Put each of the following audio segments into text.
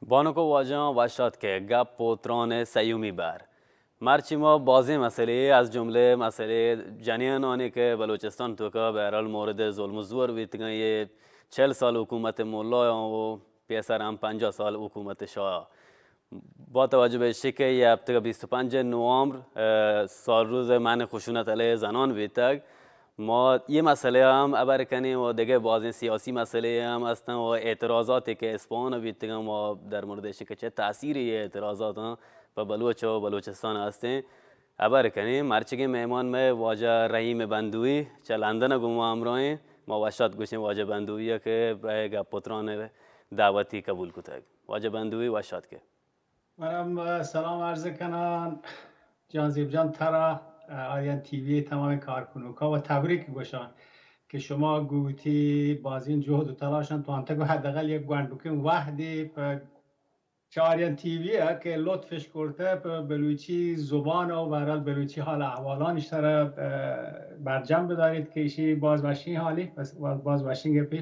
بانک و واجہاں وش آتکے گپ و تران ءِ سیومی بہر۔ مرچی ما بازیں مسئلے از جملہ مسئلہ جنینانی کہ بلوچستان توکا بہرحال مورد ظلم و زور بیتگاں، یہ چل سال حکومت ملا و پیسر ہم پنجاہ سال حکومت شاہ۔ با توجہ بہ ایشی کہ یہ ہفتہ بیست و پنج نوامبر، اه، سال روز منع خشونت علیہ زنان بیتگ، ما یہ مسئلہ ہم ابر کنیں و دیگہ بازیں سیاسی مسئلے ہم ہستن و اعتراضاتی کہ اسپان بیتگن و در مورد ایشی کہ چہ تاثیر یہ اعتراضات ہم پہ بلوچ و بلوچستان ہستیں ابر کنیں۔ مرچگیں مہمان میں واجہ رحیم بندوی چہ لندن گوں ما ہمراہیں۔ ما وشات گوشیں واجہ بندوی کہ بہ گپ و تران دعوتی قبول کتگ۔ واجہ بندوی وشات کے۔ منم سلام عرض کنان جہانزیب جان ترا، آریان ٹی وی تمام کارکنوکا و تبریک گوشان کہ شما گوتی بازین جهد و تلاشان توانتگ و حداقل یک گونڈوکین وحدی پہ چہ آریان ٹی وی ءَ کہ لطفش کرتہ پہ بلوچی زبان و بہرحال بلوچی حال احوالانش سرا، اه، برجم بداریت کہ ایشی باز وشین حالی، بس باز، باز وشین گپی۔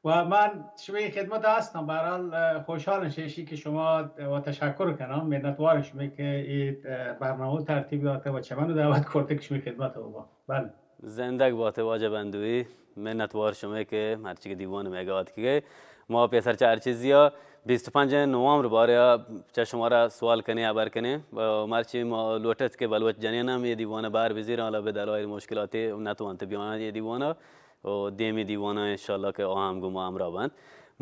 و من شمئے خدمت ءَ ہستاں۔ بہرحال، اه، خوشحالم چہ ایشی کہ شما و تشکر کناں، منتوارم شمئے کہ اے، اه، برنامہ ترتیب داتہ و چہ من دعوت کرتہ کہ شمئے خدمت ءَ بباں۔ بلے۔ زندگ باتے واجہ بندوی، منتوار شمئے کہ مرچی کہ دیوان مئے گوات کی گئے۔ ما پیسر چہ ہر چیزی ءَ بیست و پنج نوامبر بارے ءَ چہ شمارا سوال کنیں، ہبر کنیں۔ اه، مرچی ما لوٹت کہ بلوچ جنین ہم یہ دیوان بار بزیر، حالا بہ دلائل مشکلاتی نتوانت بیان یہ دیوان۔ و دیمی دیوان ءَ انشاءاللہ کہ آ ہم گوں ما ہمراہ بنت۔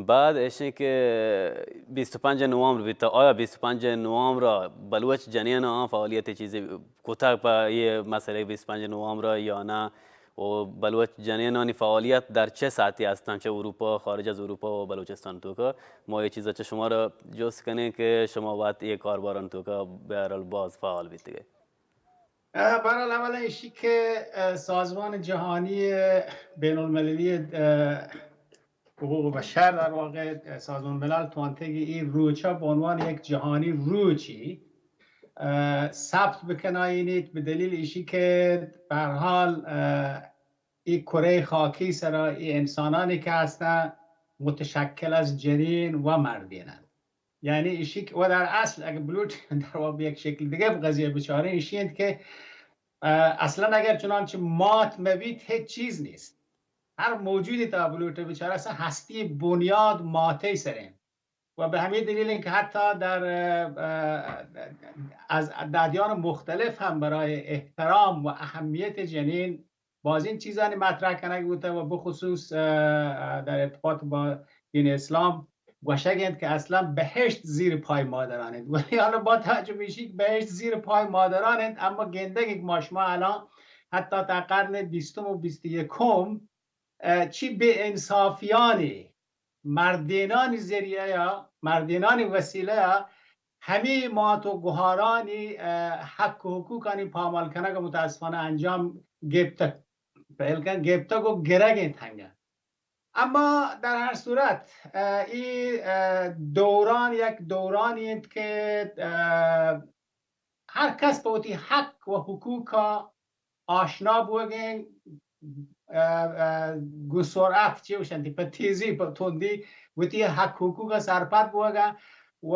بعد ایشیں کہ بیست و پنج نوامبر بیتا، آیا بیست و پنج نوامبر ءَ بلوچ جنین آں فعالیت چیزی کتگ پہ یہ مسئلہ بیست و پنج نوامبر ءَ یا نہ؟ و بلوچ جنینانی فعالیت در چہ ساعتی ہستن، چہ اروپا، خارج از اروپا و بلوچستان توکا؟ ما یہ چیزا چہ شما را جست کنیں کہ شما وقت یہ کارباران توکا بہرحال باز فعال بیتگے۔ اه، بہرحال، اولا ایشی کہ، اه، سازمان جہانی بین المللی، اه، حقوق بشر، در واقع، اه، سازمان ملل توانتگی این روچا به عنوان یک جهانی روچی، اه، ثبت بکناینیت، به دلیل ایشی که به هر حال، اه، این کره خاکی سرا این انسانانی که هستن متشکل از جنین و مردینن. یعنی ایشی که و در اصل اگه بلوچ در واقع یک شکل دیگه به قضیه بچاریں، ایشی انت که، اه، اصلاً اگر چنانچه مات مبیت، هیچ چیز نیست. هر موجودی تا بلوچ بچاره، اصلاً هستی بنیاد ماتی سرین. و به همین دلیل که حتی در، اه، اه، از ادیان مختلف هم برای احترام و اهمیت جنین بازین چیزانی مطرح کنگ بوته و بخصوص، اه، در ارتباط با دین اسلام گوشگ انت که اصلاً بهشت زیر پای مادران انت. ولی حالا با توجه به ایشی که بهشت زیر پای مادران انت، اما گندگی که ما شما الان حتی تا قرن بیستم و بیست و یکم، اه، چی بے انصافیانی مردینانی ذریعه یا مردینانی وسیله یا همی مات و گوهارانی، اه، حق و حقوقانی پامال کنگ متاسفانه انجام گپتگ، پہل کن گپتگ و گرگ انت ہنگا۔ اما در هر صورت، اه، ای، اه، دوران یک دورانی انت که، اه، هر کس په وتی حق و حقوقا آشنا بوگیں، اه، اه، گوں سرعت چی گوشنتی، په تیزی، په تندی وتی حق حقوق سرپد بوگا و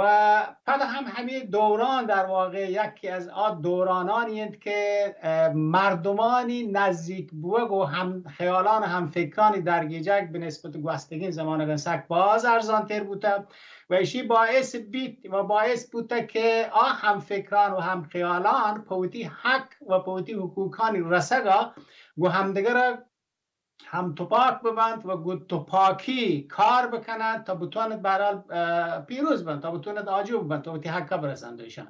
پد هم همی دوران در واقع یکی از آ دورانانی انت که، اه، مردمانی نزدیک بوگ و هم خیالان و هم فکرانی درگیجگ به نسبت گوستگین زمانگان سک باز ارزانتر بوته. و ایشی باعث بیت و باعث بوته که آ همفکران و همخیالان په وتی حق و په وتی حقوقانی رسگا گو همدیگر هم تپاک ببنت و گو تپاکی کار بکننت تا بتوانت بهرحال، اه، پیروز بنت، تا بتوانت آجو ببنت، تا وتی حقا برسنت ایشان.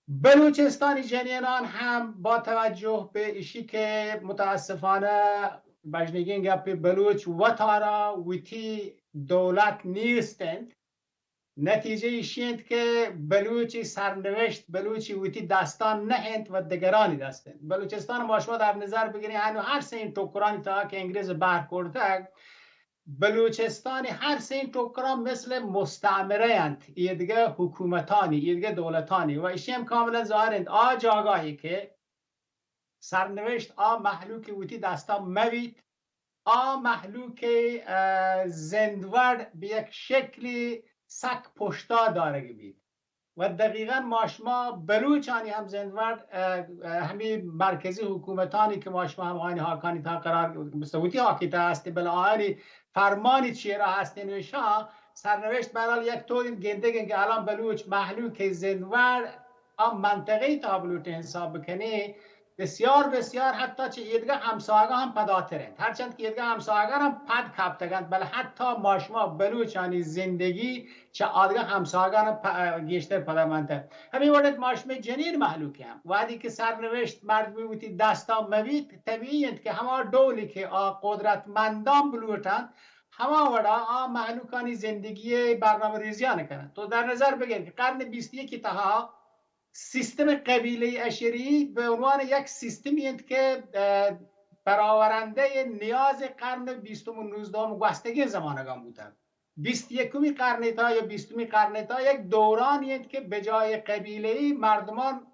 بلوچستانی جنینان هم با توجه به ایشی که متاسفانه بژنگین گپ بلوچ وتارا وتی دولت نیست انت، نتیجه ایشی انت که بلوچی سرنوشت، بلوچی وتی دستان نه انت و دگرانی دست انت. بلوچستان ما شما در نظر بگیرین، هنو هر سه این ٹکرانی تا که انگریز بهر کرتگ، بلوچستانی هر سه این ٹکران مثل مستعمره انت، ایدگه حکومتانی، ایدگه دولتانی و ایشی هم کاملاً ظاهر انت. آ جاگاهی که سرنوشت آ مهلوک وتی دستا مبیت، آ مهلوک، اه، زندوڑ به یک شکلی سک پشتا دارگ بیت. و دقیقاً ما شما بلوچانی هم زندوار، اه، اه، همی مرکزی حکومتانی که ما شما هم آنی هاکانی تا قرار، مثل وتی هاکی تا هستی، بل آنی فرمانی چیرا هستین و شا سرنوشت برحال یک طوری گندگن که الان بلوچ محلوک زندوار آ منطقهٔ تا بلوچ حساب بکنی، بسیار، بسیار، حتی چه ایدگه همسایگان هم پداتر انت. هرچند که ایدگه همسایگان هم پد کپتگنت، بلے حتی ما شما بلوچانی زندگی چه آدگه همسایگان هم پ-، گیشتر پدا منتگ. همین وڑ انت ما شما جنین مهلوک هم. وهدی که سرنوشت مردمی وتی دستا مبیت، طبیعی انت که هما ڈولی که آ قدرتمندان بلوٹنت، هما وڑا آ مهلوکانی زندگی برنامه ریزیان کننت. تو در نظر بگیر که قرن بیست و یکی تها سیستم قبیلهٔ اشری به عنوان یک سیستمی انت که، اه، برآورندهٔ نیاز قرن بیستم و نوزدهم گوستگین زمانگان بوده. بیست و یکمی قرن تا یا بیستمی قرن تا یک دورانی انت که به جای قبیله‌ای مردمان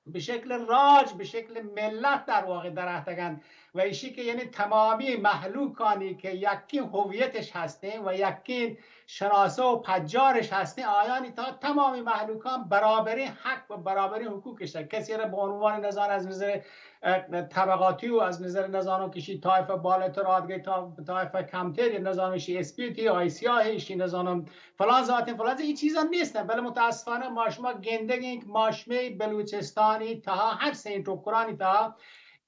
به شکل راج، به شکل ملت در واقع درآتگند و ایشی که یعنی تمامی مهلوکانی که یکین هویتش هستین و یکین شناسه و پجارش هستین، آیانی تا تمامی مهلوکان برابرین حق و برابرین حقوقش دارن. کسی را به عنوان نزان از نظر، اه، طبقاتی و از نظر نزانم کشی طایفه بالاتر آدگه تا-، طایفه کمتر، یا نزانم شی اسپیتی، آی سیاهی، شی نزانم فلان ذاتی، فلان ذاتی، این چیزا نیستن. بلے متاسفانه ما شما گندگین که ما شمه بلوچستانی تها، هر سه ٹکرانی تها،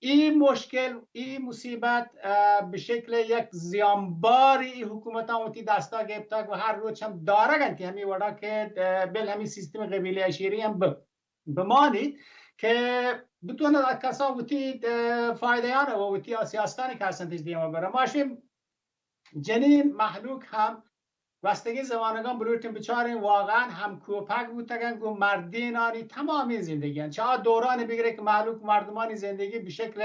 ای مشکل، ای مصیبت، اه، به شکل یک زیانباری ای حکومتان وتی دستا گپتگ و هر روچ هم دارگ انتی همی وڑا که، اه، بل همی سیستم قبیله اشیری هم ب-، بمانیت که بتونه کسان وتی، اه، فایده‌یان و وتی آ سیاستانی که هستنتش دیما بره. ما شیم جنین مهلوک هم گوستگیں زمانگان بلوٹیں بچاریں واقعاً ہمکوپگ بوتگن گوں مردینانی تمامیں زندگیان. چہ آ دوران بگرے کہ مہلوک مردمانی زندگی بہ شکل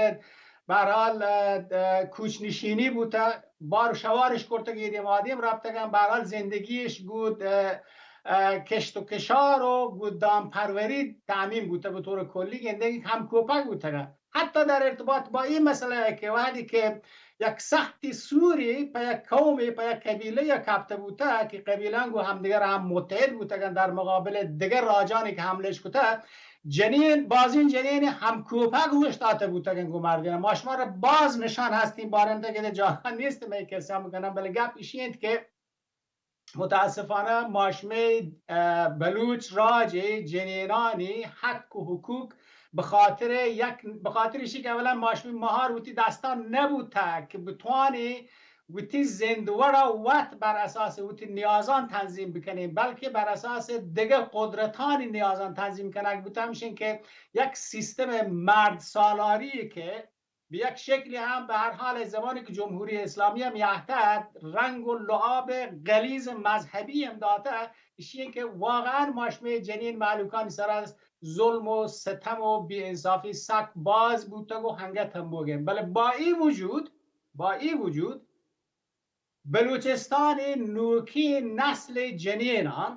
بہرحال، اه، اه، کوچ نشینی بوتہ، بار و شوارش کرتگ، اے دیم آ دیم رپتگن، بہرحال زندگیش گوں، اه، اه، کشت و کشار و گوں دام پروری تامین بوتہ، بہ طور کلی گندگی ہمکوپگ بوتگن. حتی در ارتباط با این مسئله که وقتی که یک سختی سوری پہ یک قومی، پہ یک قبیلہ یا کپتہ بوتہ کہ قبیلہان گوں ہمدگر ہم متحد بوتگن در مقابل دگر راجانی کہ حملش کتہ، جنین، بازین جنین ہمکوپگ اوشتاتہ بوتگن گوں مردین. ما شما را باز نشان ہستیں بارندہ کہ جاگہ نیست میں قصہ بکنم، بلے گپ اشی انت کہ متاسفانہ ما شمے، اه، بلوچ راج جنینانی حق و حقوق بخاطر یک، بخاطر ایشی کہ اولاً ما شمے مہار وتی دستان نبوتہ کہ بتوانی وتی زند وڑا وت بر اساس وتی نیازان تنظیم بکنیں، بلکہ بر اساس دگہ قدرتانی نیازان تنظیم کنگ بوتہ. ہمشین کہ یک سیستم مرد سالاری کہ بہ یک شکلی ہم، بہ ہر حال، زمانی کہ جمہوری اسلامی ہم یہتہ رنگ و لعاب غلیظ مذہبی ہم داتہ، اشی انت کہ واقعاً ما شمے جنین مہلوکانی سرا ظلم و ستم و بے انصافی سک باز بوتگ و ہنگت ہم بوگیں. بلے با ای وجود، با ای وجود، بلوچستان نوکیں نسل جنینان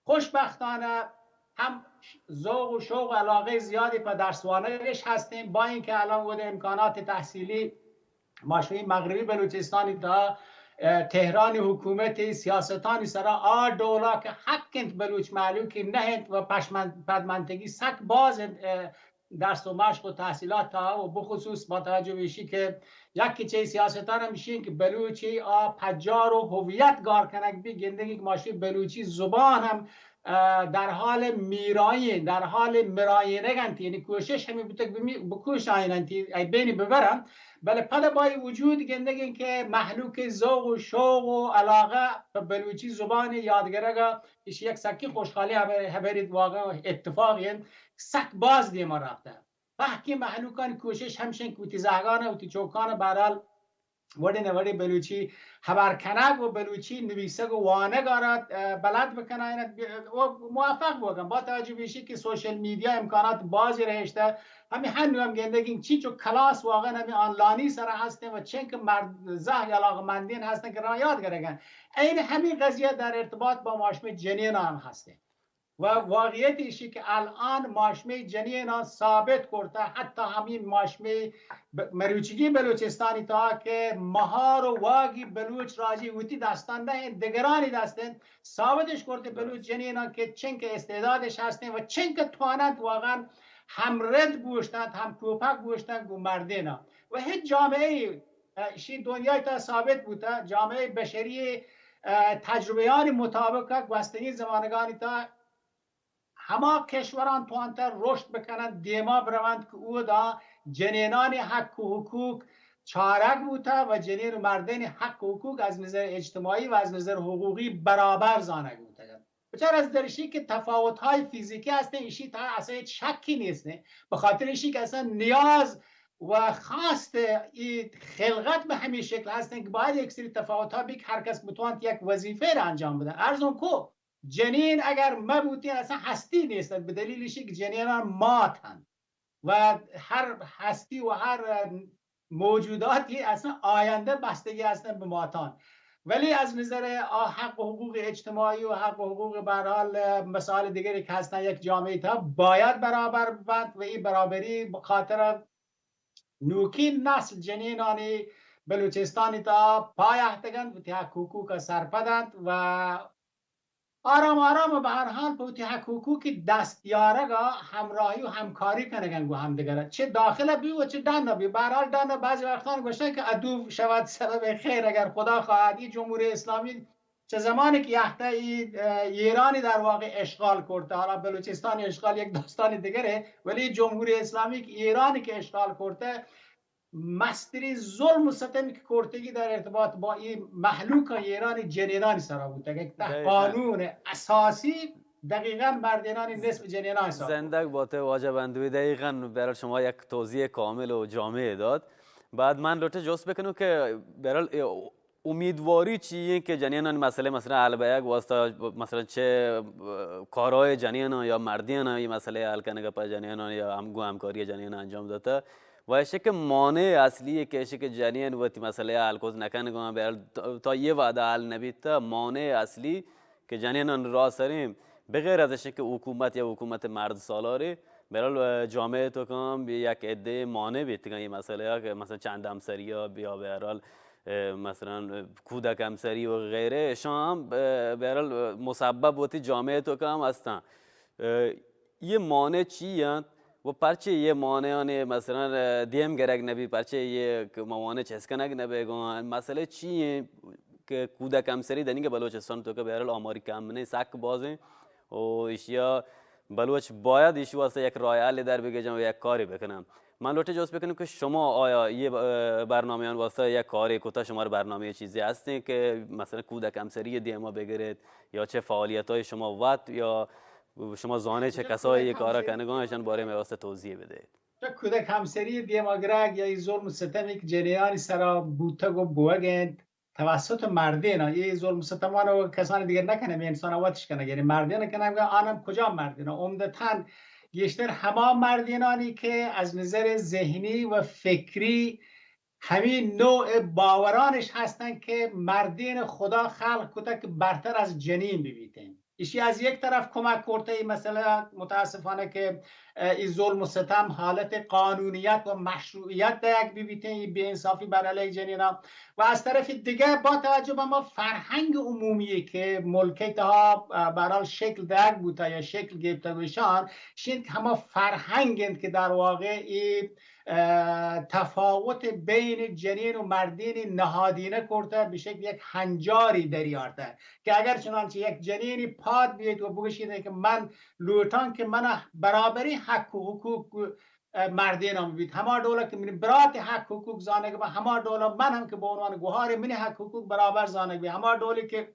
خوشبختانہ ہم ذوق و شوق و علاقہ زیادی پہ درس وانگش ہستیں، با اینکہ الان وہدے امکانات تحصیلی ما شمے مغربی بلوچستانی تا، اه، تہرانی حکومت سیاستانی سرا آ ڈولا کہ حق انت بلوچ مہلوکی نہ انت و پشمن-، پدمنتگی سک باز انت، اه، درس و مشق و تحصیلات تا و بخصوص با توجہ بہ ایشی کہ یکی چہ سیاستان ہمشی انت کہ بلوچی آ پجار و ہویت گار کنگ بی، گندگی کہ ما شمے بلوچی زبان ہم، اه، در حال میرائین، در حال مرائینگ انت، یعنی کوشش ہمیں بوتگ بمی-، بکوشائین انت، ای بینی ببرن، بلے پد با ای وجود گندگی کہ مہلوک ذوق و شوق و علاقہ پہ بلوچی زبان یادگرگا ایشی یک سکی خوشحالی ہبر-، ہبری واقعاً اتفاقی انت، سک باز دیما رفتہ. پہکیں مہلوکانی کوشش ہمشن کہ وتی زہگان، وتی چوکان بہرحال وڑے نہ وڑے بلوچی ہبر کنگ و بلوچی نویسگ و وانگ آرا، اه، بلد بکنائینت و موفق بوگن. با توجہ بہ ایشی کہ سوشل میڈیا امکانات بازی رہشتہ، ہمیں ہنو ہم گندگیں چینچو کلاس واقعاً ہمیں آنلائنی سرا ہستیں و چنکہ مرد زہگ علاقمندین ہستیں کہ رواں یاد گرگن. این ہمیں قضیہ در ارتباط با ما شمے جنینان ہستیں. و واقعیت ایشی کہ الان ماشمے جنیناں ثابت کرتا، حتی ہمیں ماشمے ب-، مروچیگی بلوچستانی تا کہ مہار و واگی بلوچ راجی وتی دستان نہ انت، دگرانی دست انت، ثابتش کرتے بلوچ جنیناں کہ چنکہ استعدادش ہستیں و چنکہ توانت واقعا ہم رد بوشتنت، ہم کوپک بوشتن گو مردیناں. و ہچ جامعہ ای، اه، شی دنیای تا ثابت بوتا، جامعہ بشری، اه، تجربیانی مطابق گوستگی زمانگانی تا ہما کشوران توانتہ رشد بکننت، دیما برونت کہ اودا جنینانی حق و حقوق چارگ بوتہ و جنین و مردین حق و حقوق از نظر اجتماعی و از نظر حقوقی برابر زانگ بوتگنت. بچار از درشی کہ تفاوت‌های فیزیکی هستن، ایشی تا اصلاً هیچ شکی نیستن، به خاطر ایشی که اصلاً نیاز و خواست ای خلقت به همین شکل هستن که باید یک سری تفاوت‌ها بی که هر کس بتوانت یک وظیفه را انجام بدن. ارزون کو جنین اگر مبوتین اصلاً هستی نیست، به دلیل ایشی که جنینان ماتن و هر هستی و هر موجوداتی اصلاً آینده بستگی هستن به ماتان. ولی از نظر آ حق و حقوق اجتماعی و حق و حقوق به هر حال مسائل دیگری که هستن یک جامعه تا باید برابر بند و این برابری به خاطر نوکین نسل جنینانی بلوچستانی تا پایه تگند و تی حق حقوق سرپدند و آرام آرام به هر حال په وتی حق حقوقی دست یارگا همراهی و همکاری کنگن گو همدیگر، چه داخل بی و چه ڈن بی. به هر حال ڈن بعضی وقتان گوشتن که عدو شود سبب خیر، اگر خدا خواهد. این جمهوری اسلامی چه زمانی که یهته ای، اه، ایرانی در واقع اشغال کرده، حالا بلوچستان اشغال یک داستان دیگره، ولی جمهوری اسلامی که ایرانی که اشغال کرده، مسترین ظلم و ستمی که کرتگی در ارتباط با این مهلوک ایرانی جنینانی سرا بوده که تحت قانون اساسی دقیقاً مردینانی نصف جنینانی سرا. زندگ باته واجه بندوی، دقیقاً برای شما یک توضیح کامل و جامع داد. بعد من لوٹه جست بکنم که برای امیدواری چی ایں کہ جنینانی مسئلہ مثلاً حل بیگ واسطہ مثلاً چه، اه، کارهای جنینان یا مردینان یہ مسئلہ حل کنگ پہ جنینان یا ہم گوں ہمکاری جنینان انجام داتا و ایشی کہ مانع اصلی ایں کہ ایشی کہ جنین وتی مسئلہ حل کت نکنگا، بہرحال تا، تا یہ وعدہ حل نبیتا، مانع اصلی کہ جنینان راہ سریں بغیر از ایشی کہ حکومت یا حکومت مرد سالارے، بہرحال، اه، جامعہ تو کم یک عدے مانع بیتگاں یہ مسئلہ کہ مثلاً چند ہمسریا بیا بہرحال، اه، مثلاً، اه، کودک ہمسری و غیرہ، اشان ہم، اه، بہرحال، اه، مسبب وتی جامعہ تو کم ہستاں. اه، یہ مانع چی انت و پرچے یہ مانعانی مثلاً، اه، دیم گرگ نبی، پرچے یہ موانع چست کنگ نبی گوں؟ مسئلہ چی ایں کہ کودک ہمسری دنیگہ بلوچستان تو کہ بہرحال آماری کم نہیں، سک بازیں و ایشیا بلوچ باید ایشی واسطہ یک راه حل در بگیجن و یک کاری بکنن. من لوٹے جست بکنم کہ شما آیا یہ، اه، برنامهان واسطہ یک کاری کتا، شما برنامه چیزی هستیں کہ مثلاً کودک ہمسری دیما بگیرید یا چه فعالیت‌های شما وت یا شما زانه چه کسایی یہ کارا کنگان، اشان بارے میں واسطہ توضیح بدید؟ چه کودک ہمسری دیما گرگ یا ای ظلم و ستمی که جنینانی سرا بوتگ و بوگ انت، توسط مردین ها، یہ ظلم و ستمان و کسانی دیگر نکنه، می انسان وتش کنه، یعنی مردین کنه، آنم کجا مردین ها؟ عمدتاً گیشتر هما مردینانی که از نظر ذهنی و فکری همین نوع باورانش هستن که مردین خدا خلق کته که برتر از جنین ببیتن. ایشی از یک طرف کمک کرته، این مسئله متاسفانه که، اه، این ظلم و ستم حالت قانونیت و مشروعیت دیگ ببیتن، این بے انصافی بر علیه جنینا. و از طرف دیگه با توجه به ما فرهنگ عمومی که ملک تها، اه، به هر حال شکل دیگ بوته یا شکل گرفته بشان، شین که هما فرهنگ انت که در واقع این اه، تفاوت بین جنین و مردین نهادینه کرته، به شکل یک هنجاری دریارته که اگر چنانچه یک جنینی پاد بیایت و بگوشید که من لوٹان که من برابری حق و حقوق، اه، مردین هم بیت، هما ڈوله که منی برات حق حقوق زانگ به، هما ڈوله من هم که به عنوان گوهار منی حق حقوق برابر زانگ به، هما ڈولی که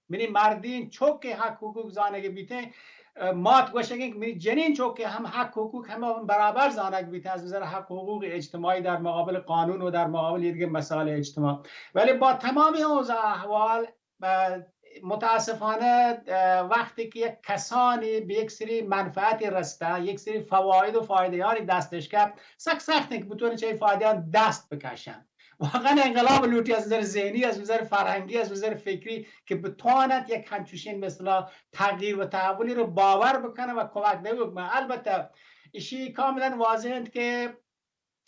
منی مردین چوک حق حقوق زانگ بیتیں، اه، مات گوشگیں که منی جنین چوک هم حق حقوق هم برابر زانگ بیتیں از نظر حق حقوق اجتماعی در مقابل قانون و در مقابل یہ دیگه مسائل اجتماع. ولی با تمام اوضاع احوال، اه، متاسفانه، اه، وقتی که یک کسانی به یک سری منفعتی رسته، یک سری فواید و فایده‌یانی دستش کرد، سک سخت انت که بتونه چه فایده‌یان دست بکشن. واقعاً انقلاب لوٹی از نظر ذهنی، از نظر فرهنگی، از نظر فکری که بتواند یک همچوشین مثلا تغییر و تحولی رو باور بکنه و کمک نوک. البته اشی کاملاً واضح انت که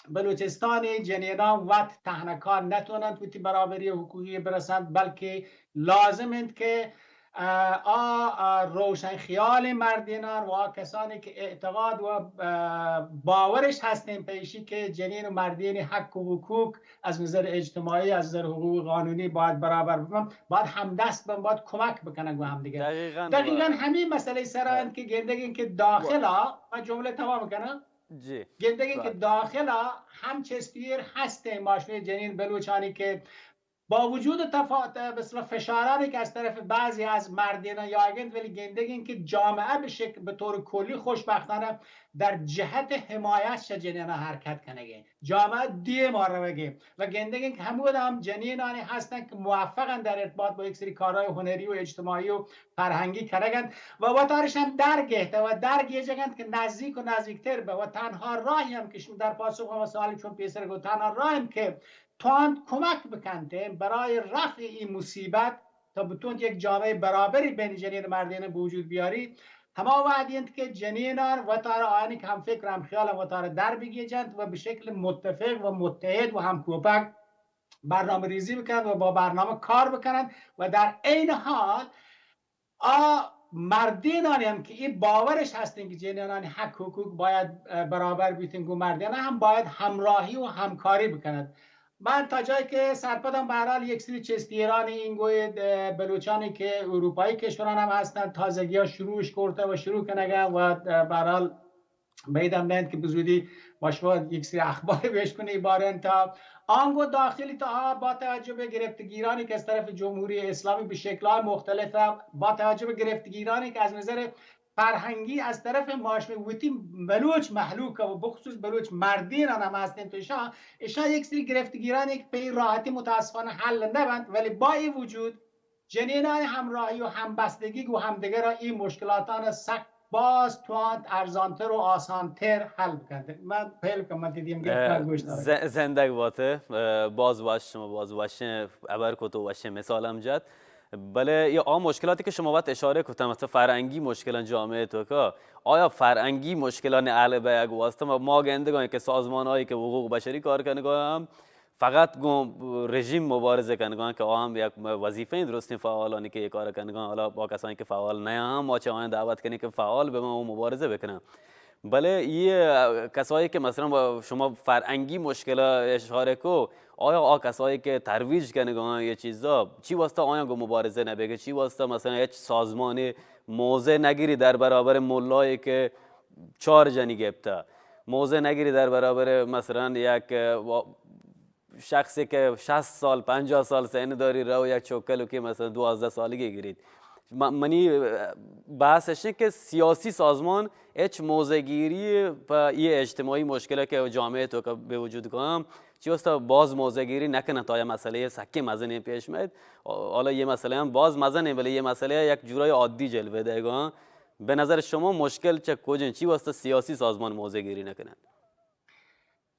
بلوچستانی جنینان وت تهنکان نتونند وتی برابری حقوقی برسند، بلکه لازم انت که اه، آ، آ، روشن خیال مردینان و آ کسانی که اعتقاد و اه، باورش هستین پیشی که جنین و مردین حق و حقوق از نظر اجتماعی، از نظر حقوق قانونی باید برابر ببن، باید همدست ببن، باید کمک بکنن و همدیگر. دقیقاً. دقیقاً همین مسئله سر انت که گندگین که داخلا، من جمله تمام کنم؟ جی. گندگین که داخلا هم چستیر هستین ماشوی جنین بلوچانی که با وجود تفا-، مثلا فشارانی که از طرف بعضی از مردین یا گند، ولی گندگین که جامعه به شکل، به طور کلی خوشبختانه در جهت حمایت شه جنینا حرکت کنگه. جامعه دیما روگه و گندگین که همود هم جنینانی هستن که موفقن در ارتباط با یک سری کارهای هنری و اجتماعی و فرهنگی کنگن و وتارش هم در گهته و در گیجگن که نزدیک و نزدیکتر به و تنها راهی هم که شما در پاسخ به سوالی چون پیسر گفت، تنها راهی هم که تاند کمک بکنت برای رفع این مصیبت، تا بتونت یک جامعه برابری بین جنین و مردین به وجود بیاری، هما وحدی انت که جنینان وتارا آیانی که هم فکر و هم خیال وتارا در بگیجنت و به شکل متفق و متحد و همکوپک برنامه ریزی بکنند و با برنامه کار بکنند و در عین حال آ مردینانی هم که این باورش هستین که جنینانی حق حقوق باید اه، برابر بیتین گو مردین هم باید همراهی و همکاری بکنند. من تا جایی که سرپدم به هر حال یک سری چستیرانی این گوی اه، بلوچانی که اروپایی کشوران هم هستند تازگی ها شروعش کرده و شروع کنگه و اه، به هر حال بعید هم نهند که بزودی با شما یک سری اخبار پیش کنی بارن تا آنگو داخلی تا با توجه به گرفتگیرانی که از طرف جمهوری اسلامی به شکل‌های مختلف با توجه به گرفتگیرانی که از نظر فرهنگی از طرف ماشم وتی بلوچ مهلوک و بخصوص بلوچ مردین هم هستن تو اشان اشان یک سری گرفتگیرانی که به این راحتی متاسفانه حل نبند ولی با این وجود جنینان همراهی و همبستگی گو همدیگر را این مشکلاتان سک باز تواند ارزانتر و آسانتر حل بکنت. من پہل کمتی دیم گپت اه، من گوش دارم. ز-، زندگ باته، اه، باز وش شما، باز وش ابر کت و وش مثال هم جت. بله، یا آ مشکلاتی که شما وقت اشاره کتن، مثلا فرهنگی مشکلان جامعه تو که، آیا فرهنگی مشکلان حل به یک واسطه ما، ما گندگان که سازمان هایی که حقوق بشری کار کنگان هم فقط گوں رژیم مبارزه کنگان که آ هم یک وظیفه درستیں فعالانی که یہ کار کنگان، حالا با کسانی که فعال نیاں هم ما چه آیاں دعوت کنیں که فعال ببن و مبارزه بکنن. بله یہ کسایی که مثلا با شما فرهنگی مشکل اشاره کو، آیا آ کسایی که ترویج کنگان یہ چیزا چی واسطه آیاں گو مبارزه نبیگه؟ چی واسطه مثلا هیچ سازمانی موضع نگیری در برابر ملایی که چار جنی گپته؟ موضع نگیری در برابر مثلا یک، اه، وا-، شخصی که شصت سال، پنجاه سال سن داری رو یک چوکلو که مثلا دوازده سالگی گیرید. م-، منی، اه، بحث اش که سیاسی سازمان هیچ موضع گیری په یہ اجتماعی مشکل که جامعه تو که به وجود کام چی واسطه باز موضع گیری نکنه تا یہ مسئله سکه مزنی پیش میاد. حالا یہ مسئله هم باز مزنه، ولی یہ مسئله یک جورای عادی جلوه دهگان. به نظر شما مشکل چه کجن؟ چی واسطه سیاسی سازمان موضع گیری نکنند؟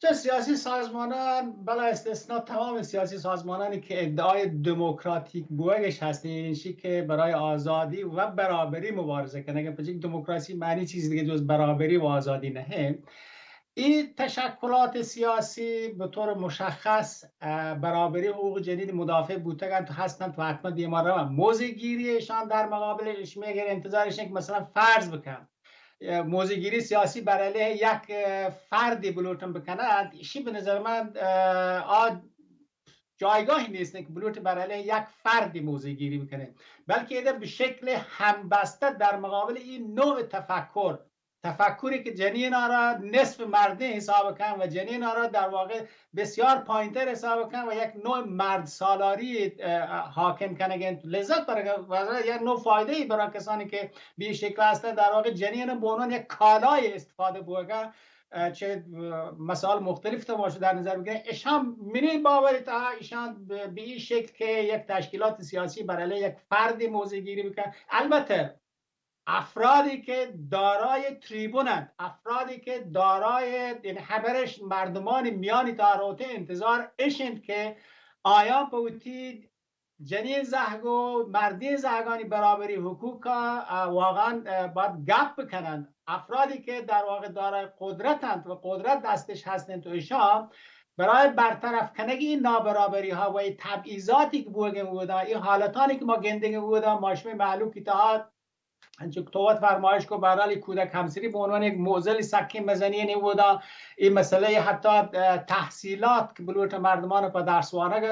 چه سیاسی سازمانان، بلا استثنا تمام سیاسی سازمانانی که ادعای دموکراتیک بوگش هستین، یعنی چی که برای آزادی و برابری مبارزه کنه، که پچه دموکراسی معنی چیز دیگه جز برابری و آزادی نه. این تشکلات سیاسی به طور مشخص اه، برابری حقوق جنین مدافع بوتگن تو هستن تو حتما دیما روان. موضع گیری ایشان در مقابل اش میگه انتظار ایشان که مثلا فرض بکن موضع گیری سیاسی بر علیه یک اه، فردی بلوٹن بکنند، ایشی به نظر من اه، آ جایگاهی نیست که بلوٹ بر علیه یک فردی موضع گیری بکنه، بلکه ایده به شکل همبسته در مقابل این نوع تفکر، تفکری که جنین آرا نصف مردین حساب کن و جنین آرا در واقع بسیار پایینتر حساب کن و یک نوع مرد سالاری اه، حاکم کنگین لذت برگ و یک نوع فایده ای برای کسانی که به این شکل هستن در واقع جنین به عنوان یک کالای استفاده بوگن اه، چه اه، مسائل مختلف تو باشه در نظر بگیرن. اشان منی باور تا ایشان به به این شکل که یک تشکیلات سیاسی بر علیه یک فرد موضع گیری بکن. البته افرادی که دارای تریبون انت، افرادی که دارای، یعنی، هبرش مردمان میانی تاروته انتظار اش انت که آیان په وتی جنین زهگ و مردین زهگانی برابری حقوق، اه، واقعاً، اه، باید گپ بکنند. افرادی که در واقع دارای قدرت انت و قدرت دستش هستند و ایشان برای برطرف کنگ این نابرابری ها و این تبعیضاتی که بوگن بودا، این حالتانی که ما گندگن بودا، ما شمی معلوم که تا انچو که تو وت فرمایش کو، بهرحال، یک کودک همسری به عنوان یک معضل سکین مزنی نی بودا. این مسئله حتی، اه، تحصیلات که بلوچ مردمان په درس وانگ، اه،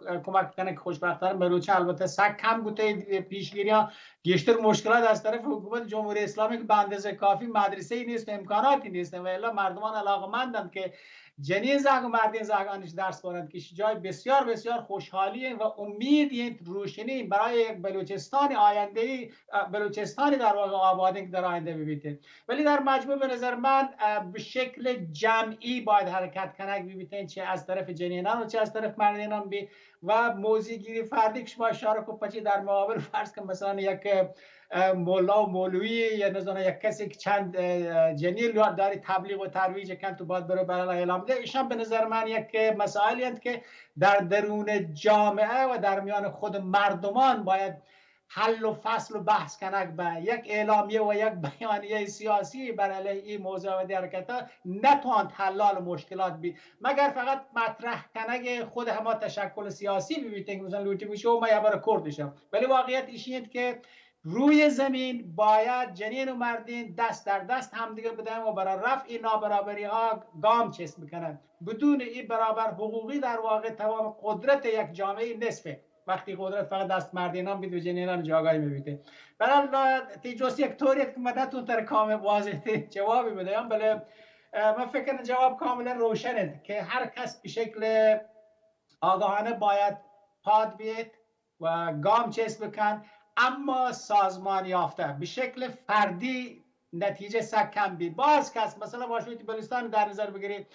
اه، کمک کنه که خوشبختانه بلوچ البته سک کم بوته پیشگیریان، گیشتر مشکلات از طرف حکومت جمهوری اسلامی که به اندازه کافی مدرسه ای نیست و امکاناتی نیست و الا مردمان علاقمندند که جنین زهگ و مردین زهگانش درس بارند که جای بسیار، بسیار خوشحالی و امید، روشنی برای یک بلوچستان آینده، اه، بلوچستانی در واقع آبادین که در آینده ببیته. ولی در مجموع به نظر من، اه، به شکل جمعی باید حرکت کنگ ببیته، چه از طرف جنینان و چه از طرف مردینان بی و موضع گیری فردی که شما اشاره کو پچی در مقابل فرض کن مثلاً یک، اه، ملا و مولوی یا نزانه یک کسی که چند، اه، جنین لو-، داری تبلیغ و ترویج کن تو باید برو برای اعلام ده. ایشان به نظر من یک مسائلی انت که در درون جامعه و در میان خود مردمان باید حل و فصل و بحث کنگ به. یک اعلامیه و یک بیانیه سیاسی بر علیه این موضوع و حرکت نتواند حلال مشکلات بی، مگر فقط مطرح کنگ خود هما تشکل سیاسی ببیت که مثلاً لوٹی بشه و ما یا بر کردشم. ولی واقعیت ایشی انت که روی زمین باید جنین و مردین دست در دست همدیگه بدن و برای رفع این نابرابری ها گام چست بکنن. بدون این برابر حقوقی در واقع تمام قدرت یک جامعه نصفه. وقتی قدرت فقط دست مردینان بیت و جنینان جاگاهی می‌بیته. برحال، تی جست یک طوری است که من نتون تر کامل واضح تی جوابی بدیم، بله، اه، من فکر کنم جواب کاملاً روشن است که هر کس به شکل آگاهانه باید پاد بیت و گام چست بکن، اما سازمان یافته به شکل فردی نتیجه سک کم بی. باز کس، مثلاً، با شما بلوچستان در نظر بگیرید،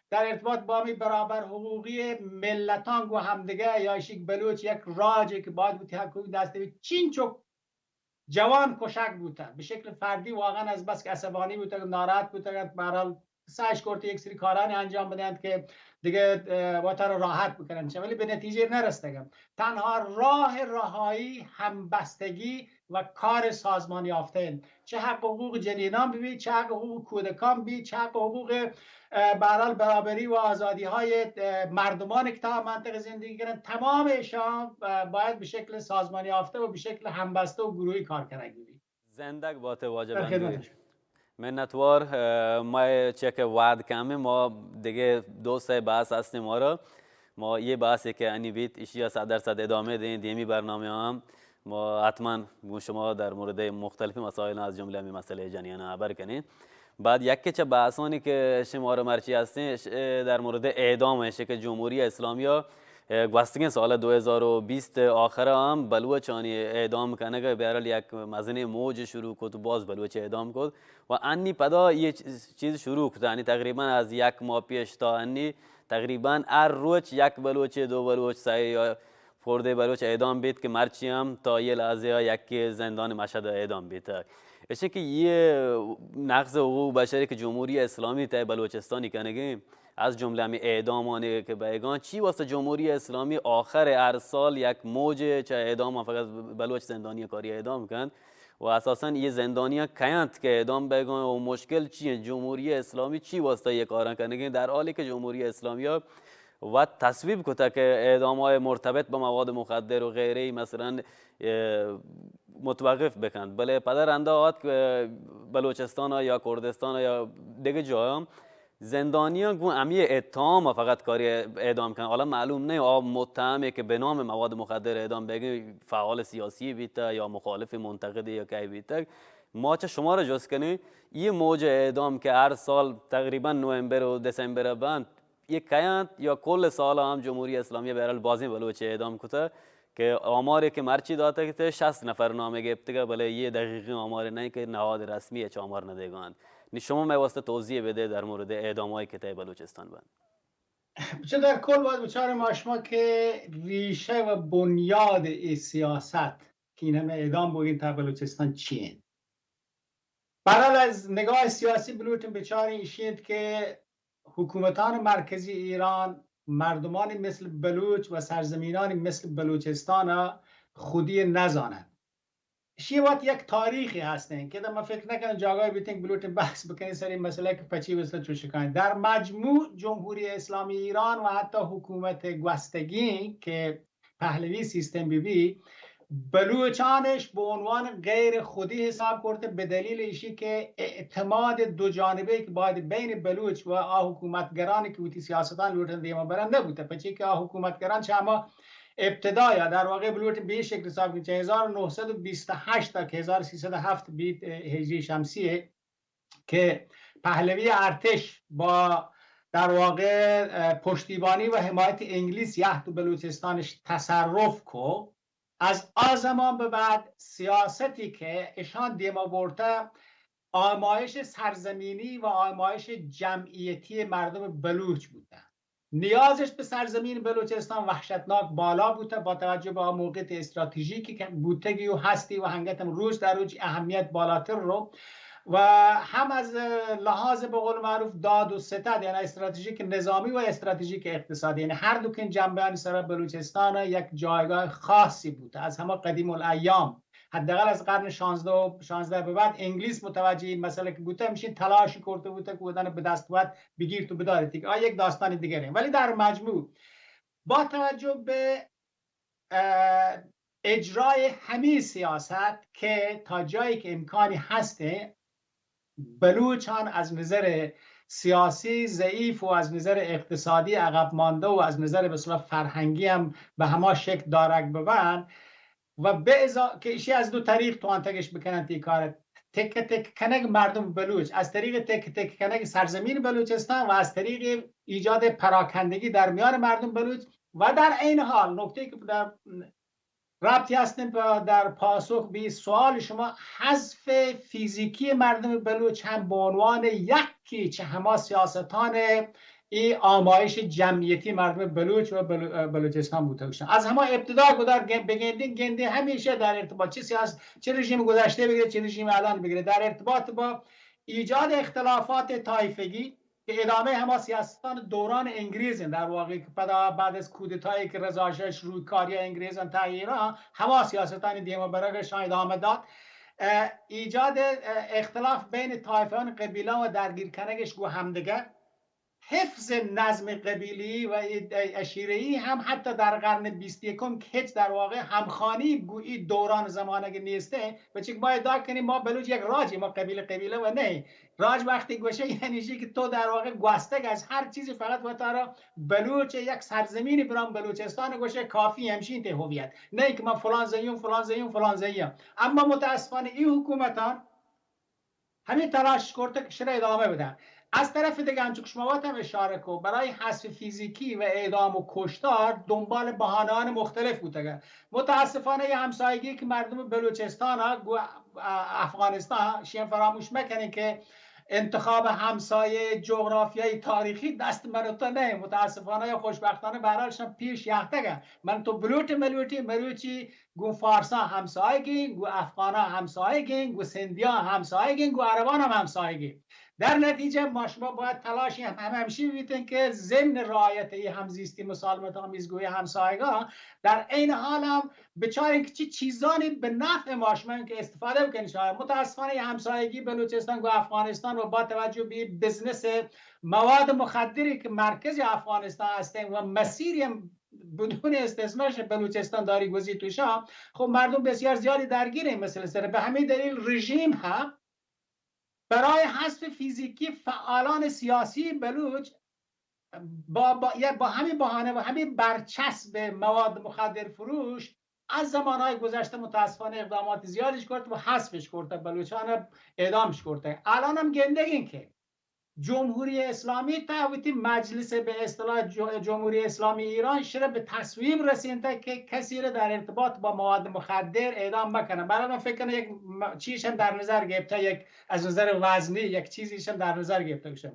در ارتباط با می برابر حقوقی ملتان گو همدیگه یا شیک بلوچ یک راجی که باید بوتی حقوق دست بی، چین چک جوان کشک بوته، به شکل فردی واقعاً از بس که عصبانی بوته، ناراحت بوته، برحال سعیش کرته یک سری کارانی انجام بدهند که دیگه، اه، وتر راحت بکنن چه، ولی به نتیجه نرستگن. تنها راه رهایی همبستگی و کار سازمان یافته انت. چه حق حقوق جنینان ببی، چه حق حقوق کودکان بی، چه حق حقوق، اه، به هر حال برابری و آزادی های، اه، مردمان که تا منطقه زندگی کنن، تمام ایشان، اه، باید به شکل سازمان یافته و به شکل همبسته و گروهی کار کنگ ببی. زندگ باته واجه در بندوی. خدمتش. منتوار، اه، ما چه که وعد کمه، ما دیگه دو سه بحث هستیم ما را. ما یه بحثی که انی بیت، اشیا صد درصد ادامه دیں، دیمی برنامه هم ما حتماً گوں شما در مورد مختلف مسائل از جمله همین مسئله جنین خبر کنیں. بعد یکی چه بحثانی که شما را مرچی هستیں، اش-، در مورد اعدام اش که جمهوری اسلامی ها، اه، گوستگیں سال دو هزار و بیست آخر هم بلوچانی اعدام کنگ بهرحال یک مزنیں موج شروع کت و باز بلوچ اعدام کت و انی پدا یه چ-، چیز شروع کت، یعنی تقریباً از یک ماه پیش تا انی تقریباً هر روچ یک بلوچ، دو بلوچ، سه یا خورده بلوچ اعدام بیت که مرچی هم تا یه لحظه ها یکی زندان مشهد اعدام بیت. ایشی که یه نقض حقوق بشری که جمهوری اسلامی تای بلوچستانی کنگی، از جمله همی اعدامانی که بیگان، چی واسطه جمهوری اسلامی آخر هر سال یک موج چه اعدام، فقط بلوچ زندانی کاری اعدام کند و اساساً یه زندانیان کینت که اعدام بیگان و مشکل چی انت؟ جمهوری اسلامی چی واسطه یه کاران کنگی، در حالی که جمهوری اسلامی ها و تصویب کته که اعدام های مرتبط با مواد مخدر و غیره مثلاً، اه، متوقف بکند، بلے پدا رندا آت که بلوچستان یا کردستان یا دیگه جایا زندانیان گون همی اتهام فقط کاری اعدام کن. حالا معلوم نه آ متهمی که به نام مواد مخدر اعدام بیگی فعال سیاسی بیته یا مخالف منتقدی یا کی بیته. ما چه شما را جست کنی، یی موج اعدام که هر سال تقریباً نوامبر و دسامبر بند، یه کیانت یا کل سال هم جمهوری اسلامی بهرحال بازیں بلوچ اعدام کته که آماری که مرچی داته کته شصت نفر نام گپتگه، بلے یه دقیقی آمار نه که نهاد رسمی هچ آمار ندیگان. نی شما می واسطه توضیح بده در مورد اعدامایی که تای بلوچستان بند. چه در کل باید بچاریم ما شما که ریشه و بنیاد ای سیاست که این همه اعدام بوگین تا بلوچستان چی انت؟ بہرحال، از نگاہ سیاسی بلوٹیں بچاریں ایشی انت کہ حکومتان مرکزی ایران مردمانی مثل بلوچ و سرزمینانی مثل بلوچستان خودی نزانند. شی وقت یک تاریخی هستیں که من فکر نکنم جاگاهی بیتیں که بلوٹیں بحث بکنیں سر این مسئله که پچی وسط چوشکاں. در مجموع جمهوری اسلامی ایران و حتی حکومت گوستگی که پهلوی سیستم بی بی، بلوچانش به عنوان غیر خودی حساب کرده، به دلیل ایشی که اعتماد دو جانبه که باید بین بلوچ و آ حکومتگرانی که وتی سیاستان لوٹن دیما برن نبوده، پچی که آ حکومتگران چه اما ابتدایا در واقع بلوٹ به این شکل حساب کنید، چه هزار و نهصد و بیست و هشت تا که هزار و سیصد و هفت بیت، اه، هجری شمسی، که پهلوی ارتش با در واقع، اه، پشتیبانی و حمایت انگلیس یه تو بلوچستانش تصرف کو. از آ زمان به بعد سیاستی که اشان دیما برته، آمایش سرزمینی و آمایش جمعیتی مردم بلوچ بوده. نیازش به سرزمین بلوچستان وحشتناک بالا بوده، با توجه به موقعیت استراتژیکی که بوتگی و هستی و هنگتم روز در روز اهمیت بالاتر رو و هم از لحاظ، به قول معروف، داد و ستد، یعنی استراتژیک نظامی و استراتژیک اقتصادی، یعنی هر دو کن جنبه‌انی سر بلوچستان یک جایگاه خاصی بوده از همه قدیم الایام. حداقل از قرن شانزده و شانزده به بعد انگلیس متوجه این مسئله که بوده، همشین تلاشی کرده بوده که ودن به دست بود بگیرت و بداریت. آ یک داستان دیگره، ولی در مجموع با توجه به، اه، اجرای همین سیاست که تا جایی که امکانی هسته، بلوچان از نظر سیاسی ضعیف و از نظر اقتصادی عقب مانده و از نظر، به اصطلاح، فرهنگی هم به هما شکل دارگ ببند و به ازا-، که ایشی از دو طریق توانتگش بکنن تی کار، تکه تکه کنگ مردم بلوچ، از طریق تکه تکه کنگ سرزمین بلوچستان و از طریق ایجاد پراکندگی در میان مردم بلوچ و در عین حال نکته که در ربطی هستن با، در پاسخ به سوال شما، حذف فیزیکی مردم بلوچ هم به عنوان یکی چه هما سیاستان ای آمایش جمعیتی مردم بلوچ و بلو-، بلوچستان بوده باشن. از هما ابتدا گدار گ-، بگندین، گندین همیشه در ارتباط چه سیاست، چه رژیم گذشته بگیره، چه رژیم الان بگیره، در ارتباط با ایجاد اختلافات طایفگی که ادامهٔ هما سیاستان دوران انگریز انت، در واقع که پدا بعد از کودتایی که رضا شاهش روی کاری انگریزان تا ایران، هما سیاستانی دیما برگشان ادامه داد. اه، ایجاد، اه، اختلاف بین طایفه‌ان قبیله و درگیر کنگش گو همدیگه، حفظ نظم قبیلی و عشیره‌ای هم حتی در قرن بیست و یکم که هیچ در واقع همخوانی گو ای دوران زمانگ نیسته، و چک ما ادعا کنیم ما بلوچ یک راجی، ما قبیله قبیله و نه. راج وقتی گوشه یعنی چی که تو در واقع گوستگ از هر چیزی، فقط وتارا بلوچ یک سرزمینی برام بلوچستان گوشه، کافی همشین ته هویت، نه که من فلان زیون، فلان زیون، فلان زیون. اما متاسفانه این حکومتان همین تلاش کرته که شده ادامه بدن. از طرف دیگه، همچون که شما وقت هم اشاره کو، برای حذف فیزیکی و اعدام و کشتار دنبال بهانه‌های مختلف بوتگه. متاسفانه یه همسایگی که مردم بلوچستان ها گو افغانستان، شیم فراموش مکنین که انتخاب همسایه جغرافیای تاریخی دست من و تو نه. متاسفانه یا خوشبختانه، به هر حال شم پیش یختگه. من تو بلوٹ ملوٹی مروچی گوں فارساں ہمساہگیں، گوں افغاناں ہمساہگیں، گوں سندھیاں ہمساہگیں، گوں عرباں ہم ہمساہگیں۔ در نتیجہ ما شما باید تلاشی ہم، ہم ہمشی بیتیں کہ ضمن رعایت ای ہمزیستی مسالمت آمیزگوی ہمساہگاں در عین حال ہم بچاریں کہ چی چیزانی بہ نفع ما شما کہ استفادہ بکنیں۔ شاید متاسفانہ یہ ہمساہگی بلوچستان گوں افغانستان و با توجہ بہ بزنس مواد مخدری کہ مرکز افغانستان ہستیں و مسیری ہم بدون استثنا ش بلوچستان داری گوزی توشا، خب مردم بسیار زیادی درگیر این مسئله سر. به همین دلیل رژیم هم برای حذف فیزیکی فعالان سیاسی بلوچ با، با، یا با همین بهانه و همین برچسب مواد مخدر فروش از زمانهای گذشته متاسفانه اقدامات زیادیش کرد و حذفش کرد، بلوچان اعدامش کرد. الان هم گندگین که جمهوری اسلامی تا وتی مجلس، به اصطلاح جو-، جمهوری اسلامی ایران شره به تصویب رسینته که کسی را در ارتباط با مواد مخدر اعدام مکنه. برای من فکر کنم یک م-، چیزش هم در نظر گرفته، یک از نظر وزنی یک چیزیش هم در نظر گرفته بشه.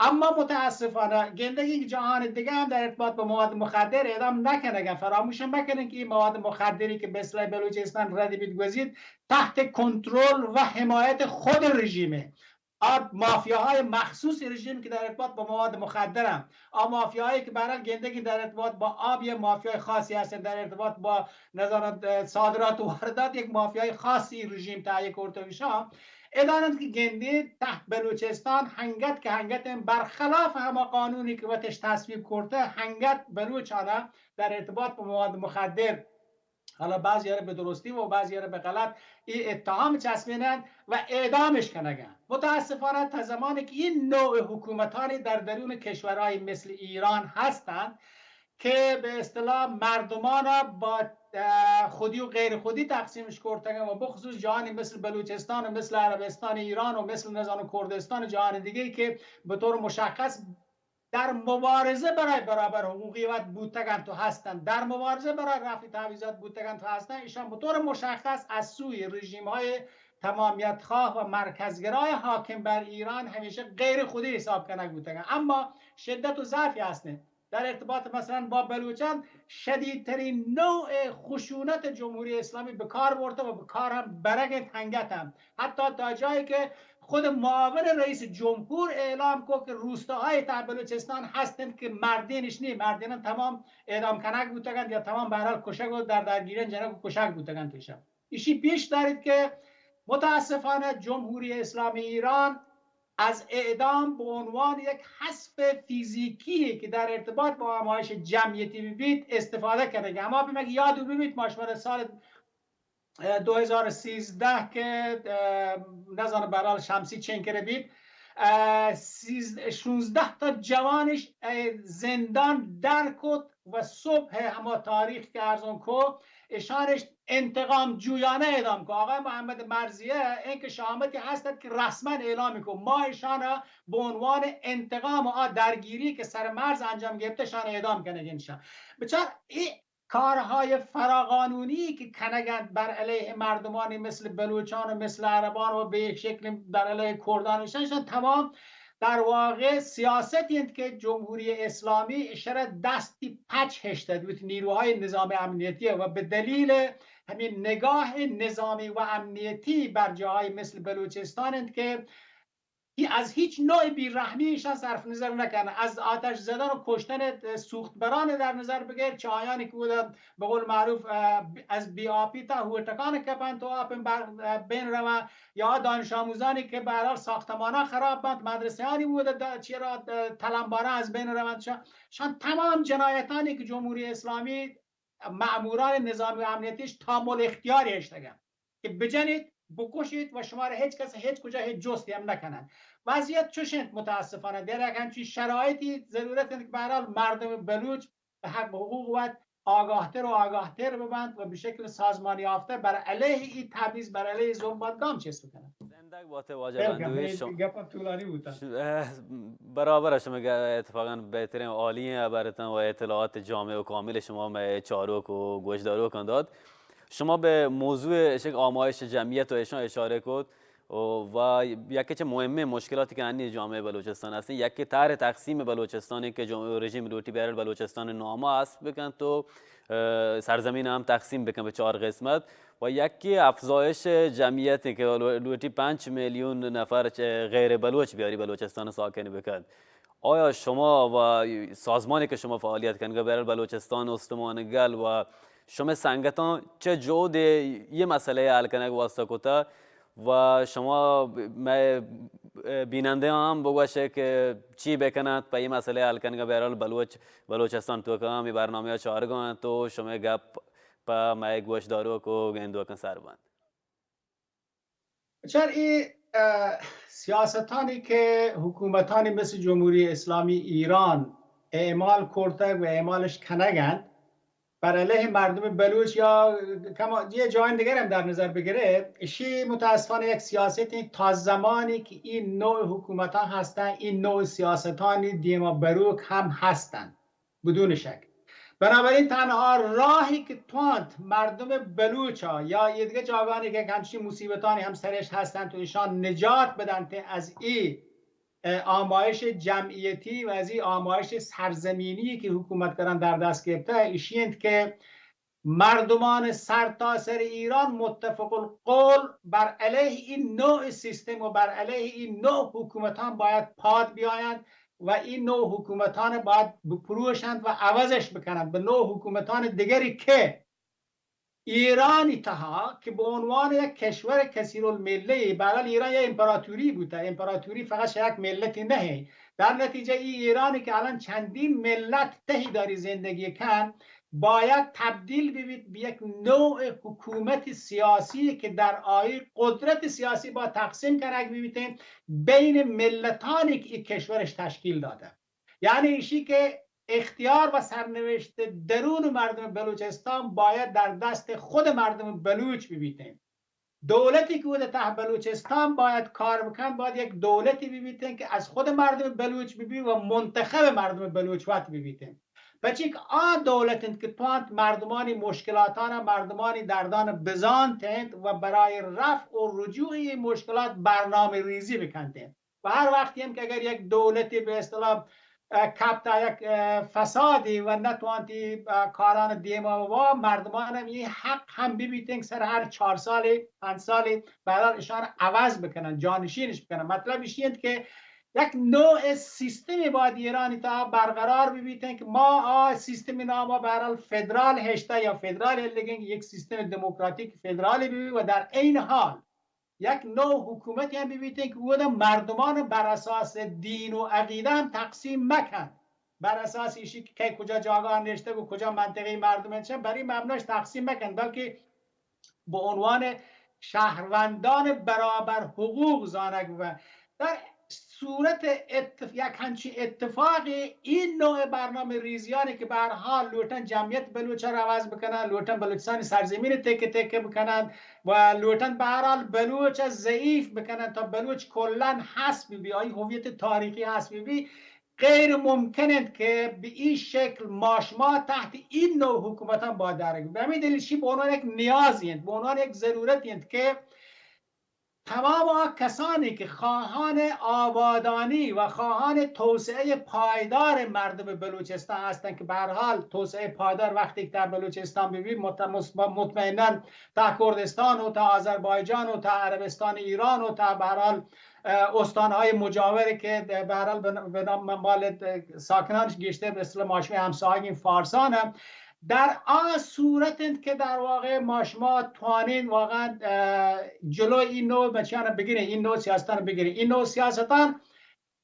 اما متاسفانه گندگی که جهان دیگه هم در ارتباط با مواد مخدر اعدام نکنگن. فراموش هم نکنین که این مواد مخدری که به اصطلاح بلوچستان رد بید گوزید، تحت کنترل و حمایت خود رژیمه. آ مافیاهای مخصوص رژیم که در ارتباط با مواد مخدر هم، آ مافیاهایی که برای گندگی در ارتباط با آب یا مافیای خاصی هستن، در ارتباط با نظارت، اه، صادرات و واردات یک مافیای خاصی رژیم تهیه کرده بشه. ادانت که گندید تحت بلوچستان هنگت که هنگت برخلاف هما قانونی که وتش تصویب کرده، هنگت بلوچانه در ارتباط با مواد مخدر، حالا بعضی را به درستی و بعضی را به غلط، این اتهام چسبینند و اعدامش کنگن. متاسفانه تا زمانی که این نوع حکومتانی در درون کشورهای مثل ایران هستند که به اصطلاح مردمان را با، اه، خودی و غیر خودی تقسیمش کرتگن و بخصوص جهانی مثل بلوچستان و مثل عربستان ایران و مثل نظام کردستان و جهان دیگه که به طور مشخص در مبارزه برای برابر حقوقیت بوتگند و هستند، در مبارزه برای رفع تعویضات بوتگند و هستند، ایشان به طور مشخص از سوی رژیم‌های تمامیت‌خواه و مرکزگرای حاکم بر ایران همیشه غیر خودی حساب کنگ بوتگند. اما شدت و ضعفی هستند. در ارتباط مثلاً با بلوچان شدیدترین نوع خشونت جمهوری اسلامی به کار برده و به کار هم برگ انت، هنگت هم. حتی تا جایی که خود معاون رئیس جمهور اعلام کو که روستاهای تحت بلوچستان هستند که مردینش نی، مردینان تمام اعدام کنگ بوتگند یا تمام به هر حال کشگ و در درگیریان جنگ و کشگ بوتگند ایشان. ایشی پیش دارید که متاسفانه جمهوری اسلامی ایران از اعدام به عنوان یک حذف فیزیکی که در ارتباط با آمایش جمعیتی ببید استفاده کرده. اما به مگه یاد ببید ما شما را سال اه، دو هزار و سیزده که، اه، نزانم به هر حال شمسی چنکره بید، اه، سیز-، شونزده تا جوانش، اه، زندان در کت و صبح هما تاریخ که ارزون کو، اشانش انتقام جویانه اعدام کو. آقای محمد مرزیه این که شامتی هستد که رسما اعلام کو، ما اشان به عنوان انتقام آ درگیری که سر مرز انجام گرفته، شان اعدام کنگین شان. بچار، ای کارهای فراقانونی که کنگند بر علیه مردمانی مثل بلوچان و مثل عربان و به یک شکل بر علیه کردان و ایشان، ایشان تمام در واقع سیاستی انت که جمهوری اسلامی اشرا دستی پچ هشتد بود نیروهای نظام امنیتی و به دلیل همین نگاه نظامی و امنیتی بر جاهای مثل بلوچستان انت که هی-، از هیچ نوع بی‌رحمی ایشان صرف نظر نکنه. از آتش زدن و کشتن، اه، سوختبران در نظر بگیر، چه آیانی که بوده به قول معروف، اه، ب-، از بی آپی تا هوتکان کپنت و آپن بر-، اه، بین روان، یا دانش آموزانی که به هر حال ساختمانا خراب بنت، مدرسه‌انی بوده دا-، چرا، اه، تلمباران از بین روند. شان، شان تمام جنایتانی که جمهوری اسلامی مأموران نظامی و امنیتیش تامل اختیاری هشتگن که بجنید، بکشید و شما را هیچ کس هیچ کجا هیچ جستی هم نکنن. وضعیت چوش انت متاسفانه. در یک همچین شرایطی ضرورت انت که به هر حال مردم بلوچ به حق و حقوق وت آگاهتر و آگاهتر ببند و به شکل سازمان یافته بر علیه این تبعیض، بر علیه ظلم باید گام چست بکنند. زندگ باته واجه بندوی شما. گپ طولانی بوتا. ش-، اه، برابر شما گ-، اتفاقاً بهترین عالی عبارتاً و اطلاعات جامع و کامل شما مئے چاروک و گوشداروکاں داد. شما به موضوع شک آمایش جمعیت و ایشان اشاره کت و، و یکی چه مهمه مشکلاتی که انی جامعه بلوچستان هستن، یکی طرح تقسیم بلوچستانی که جمهوری رژیم لوٹی بیارل بلوچستان نامه حذف بکن تو، اه، سرزمین هم تقسیم بکن به چهار قسمت و یکی افزایش جمعیت که لو-، لوٹی پنچ میلیون نفر چه غیر بلوچ بیاری بلوچستان ساکن بکن. آیا شما و سازمانی که شما فعالیت کنگا بیارل بلوچستان استمان گل و شما سنگتان چه جهد یه مسئله حل کنگ واسطه کتا و شما ب-، مئے بیننده هم بگوشه که چی بکنند په یه مسئله حل کنگا بیارل بلوچ، بلوچستان تو که هم یه برنامه چارگان تو شما گپ په مئے گوشداروک و گندوکن سر بند. چر ای، اه، سیاستانی که حکومتانی مثل جمهوری اسلامی ایران اعمال کرتگ و اعمالش کنگند بر علیه مردم بلوچ یا کما-، یه جایان دیگر هم در نظر بگیره، اشی متاسفانه یک سیاستی تا زمانی که این نوع حکومتان هستن، این نوع سیاستانی دیما بروک هم هستن. بدون شک. بنابراین تنها راهی که توانت مردم بلوچا یا یه دیگه جاگانی که همچین مصیبتانی هم سرش هستن تو ایشان نجات بدنت از ای اه، آمایش جمعیتی و از این آمایش سرزمینی که حکومت کران در دست گرفته، ایشی انت که مردمان سرتاسر ایران متفق القول بر علیه این نوع سیستم و بر علیه این نوع حکومتان باید پاد بیایند و این نوع حکومتان باید بپروشند و عوضش بکنند به نوع حکومتان دیگری که ایرانی تها که به عنوان یک کشور کثیرالمله‌ای، به هر حال ایران یک امپراتوری بوده، امپراتوری فقط شاید یک ملتی نه، در نتیجه ای ایرانی که الان چندین ملت تهی داری زندگی کن، باید تبدیل ببیت به یک نوع حکومت سیاسی که در آیی قدرت سیاسی با تقسیم کنگ ببیت بین ملتانی که این کشورش تشکیل داده. یعنی ایشی که اختیار و سرنوشت درون مردم بلوچستان باید در دست خود مردم بلوچ ببیتین. دولتی که او ته بلوچستان باید کار بکن، باید یک دولتی ببیتین که از خود مردم بلوچ ببی و منتخب مردم بلوچ وت ببیتین. پچی که آ دولت انت که توانت مردمانی مشکلاتان، مردمانی دردان بزانت انت و برای رفع و رجوع این مشکلات برنامه ریزی بکنت انت. و هر وقتی هم که اگر یک دولتی به اصطلاح، اه، کپت یک، اه، فسادی و نتوانتی، اه، کاران دیما و مردمان هم این حق هم ببیتن که سر هر چهار سالی، پنج سالی، به هر حال اشان عوض بکنن، جانشینش بکنن. مطلب ایشی انت که یک نوع سیستمی باید ایرانی تا برقرار ببیتن که ما آ سیستم نام به هر حال فدرال هشته یا فدرال هلگن، یک سیستم دموکراتیک فدرالی ببی و در عین حال یک نوع حکومتی هم ببیتین که او مردمان بر اساس دین و عقیده هم تقسیم مکن، بر اساس ایشی که کی کجا جاگاه نشته و کجا منطقهٔ مردم انت، بر این مبناش تقسیم مکن، بلکه به عنوان شهروندان برابر حقوق زانگ ببن. در صورت اتف-، یک همچین اتفاقی، این نوع برنامه ریزیانی که به هر حال لوٹن جمعیت بلوچا را عوض بکنن، لوٹن بلوچستان سرزمین تکه تکه بکنن و لوٹن به هر حال بلوچ ضعیف بکنن تا بلوچ کلاً حذف ببی، آئی هویت تاریخی حذف ببی، غیر ممکن انت که به این شکل ما شما تحت این نوع حکومتان باید درک. به همین دلیل شی به عنوان یک نیازی انت، به عنوان یک ضرورتی انت که تمام آ کسانی که خواهان آبادانی و خواهان توسعهٔ پایدار مردم بلوچستان هستند، که به هر حال توسعهٔ پایدار وقتی که در بلوچستان ببی، مت-، مس-، مطمئناً تا کردستان و تا آذربایجان و تا عربستان ایران و تا به هر حال، اه، استانهای مجاور که به هر حال به ن-، به نام مال ساکنانش گیشتر به اصطلاح ما شما همسایگین فارسان هم در آ صورت انت که در واقع ما شما توانین واقعاً، اه، جلوی این نوع بچیان بگیرین، این نوع سیاستان بگیرین. این نوع سیاستان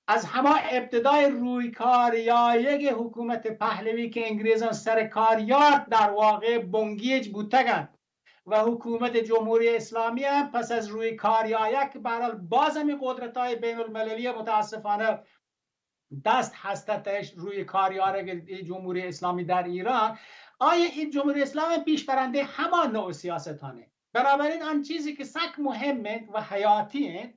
از هما ابتدای روی کار یایگ حکومت پهلوی که انگریزان سر کار یارت در واقع بنگیج بوتگند و حکومت جمهوری اسلامی هم پس از روی کار یایگ که به هر حال باز همی قدرت‌های بین المللی متاسفانه دست هستتش روی کار یارگ جمهوری اسلامی در ایران، آیا این جمهوری اسلامی پیش برنده همان نوع سیاستانه؟ بنابراین آن چیزی که سک مهم انت و حیاتی انت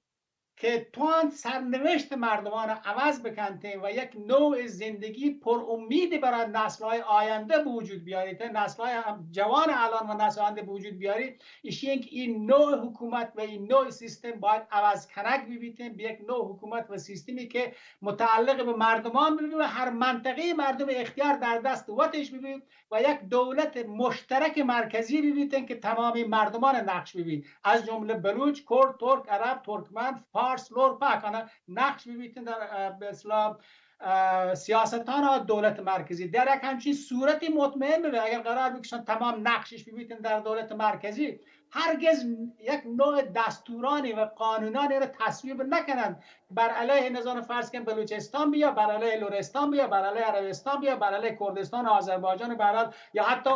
که توان سرنوشت مردمان عوض بکنتین و یک نوع زندگی پر امید برای نسل‌های آینده به وجود بیاریت، نسل‌های جوان الان و نسل آینده به وجود بیاری، ایشی انت که این نوع حکومت و این نوع سیستم باید عوض کنگ ببیتین به یک نوع حکومت و سیستمی که متعلق به مردمان ببی و هر منطقهٔ مردم اختیار در دست وتش ببی و یک دولت مشترک مرکزی ببیتین که تمامی مردمان نقش ببی، از جمله بلوچ، کرد، ترک، عرب، ترکمن، فارس، لور، پاکانا نقش ببیتین در، اه، به اصطلاح، اه، سیاستان دولت مرکزی. در یک همچین صورتی مطمئن ببی اگر قرار بکشن تمام نقشش ببیتین در دولت مرکزی، هرگز یک نوع دستورانی و قانونانی را تصویب نکنند بر علیه نظام فرض کن بلوچستان بیا، بر علیه لرستان بیا، بر علیه عربستان بیا، بر علیه کردستان، آذربایجان، به هر حال یا حتی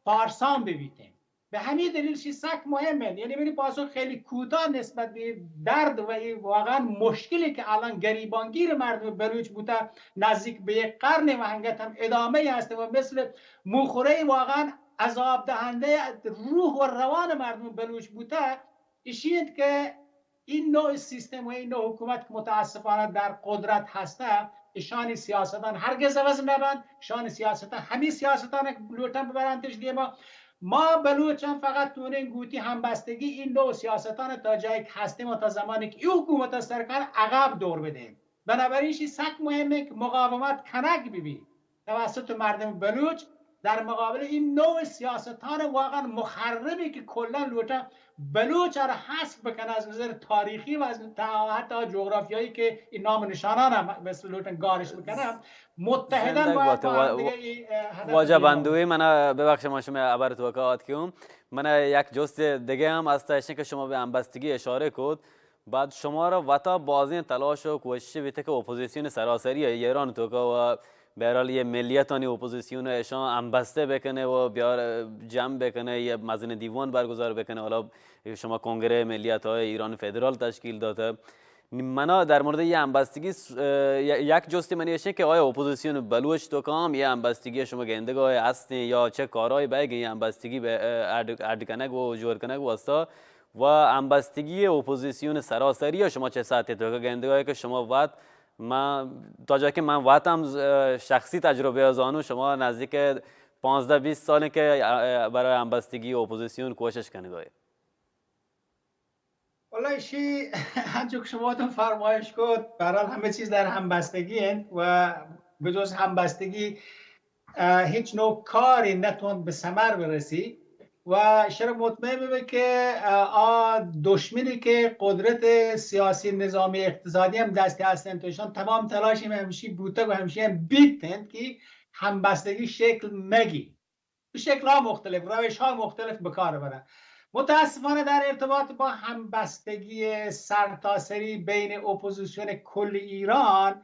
فارسان ببیتین. به همین دلیل شی سک مهمه. یعنی منی پاسخ خیلی کوتاه نسبت به درد و این واقعاً مشکلی که الان گریبانگیر مردم بلوچ بوته نزدیک به یک قرن و انگت هم ادامه هست و مثل موخوره واقعاً عذاب دهنده روح و روان مردم بلوچ بوته، ایشی انت که این نوع سیستم و این نوع حکومت که متاسفانه در قدرت هسته، ایشانی سیاستان هرگز عوض نبند، ایشانی سیاستان همی سیاستان لوٹن ببرنتش دیما. ما بلوچان فقط تونین گوتی همبستگی این نوع سیاستان تا جایی که هستیم و تا زمانی که این حکومت سر کن عقب دور بدیم. بنابراین ایشی سک مهمه که مقاومت کنگ ببی توسط مردم بلوچ در مقابل این نوع سیاستان واقعا مخربی که کلا لوٹه بلوچ را حذف بکنه از نظر تاریخی و از تا حتی جغرافیایی که این نام و نشانان هم مثل لوٹن گارش بکنه. متحداً زندگ باید بات. با هم دیگه این، اه، هدف واجه دیگه بندوی، من ببخش ما شما ابر تو کات کیوں. من یک جست دیگه هم است، ایشی که شما به همبستگی اشاره کد. بعد شما را وتا بازیں تلاش و کوشش بیته که اپوزیسیون سراسری ایران توکا و بهرحال یه ملیتانی اپوزیسیون اشان همبسته بکنه و بیار جمع بکنه، یه مزن دیوان برگزار بکنه. حالا شما کنگره ملیت های ایران فدرال تشکیل داته. منا در مورد یه همبستگی س-، اه، ی-، یک جستی منی ایشه که آیا اپوزیسیون بلوچ توکا هم یه همبستگی شما گندگاه هستین یا چه کارهایی به یه همبستگی به، اه، اڈ، اڈ کنگ و جور کنگ واسطه و همبستگی اپوزیسیون سراسری ءَ شما چه ساعت توکا گندگاه که شما وت، من تا جا که من وت هم ز-، شخصی تجربه ءَ زانوں، شما نزدیک پانزده بیست ساله که، اه، برای همبستگی اپوزیسیون کوشش کنگاه. والله ایشی هنچو که شما تو فرمایش کد، به هر حال همه چیز در همبستگی انت و به جز همبستگی، اه، هیچ نوع کاری نتوان به ثمر برسی و شر مطمئن ببه که، اه، آ دشمنی که قدرت سیاسی، نظامی، اقتصادی هم دستی هستند، تو ایشان تمام تلاش هم همیشی بوتگ و همیشی هم بیتند که همبستگی شکل مگی. به شکل‌ها مختلف، روش‌های مختلف به کار برن. متاسفانه در ارتباط با همبستگی سرتاسری بین اپوزیسیون کل ایران،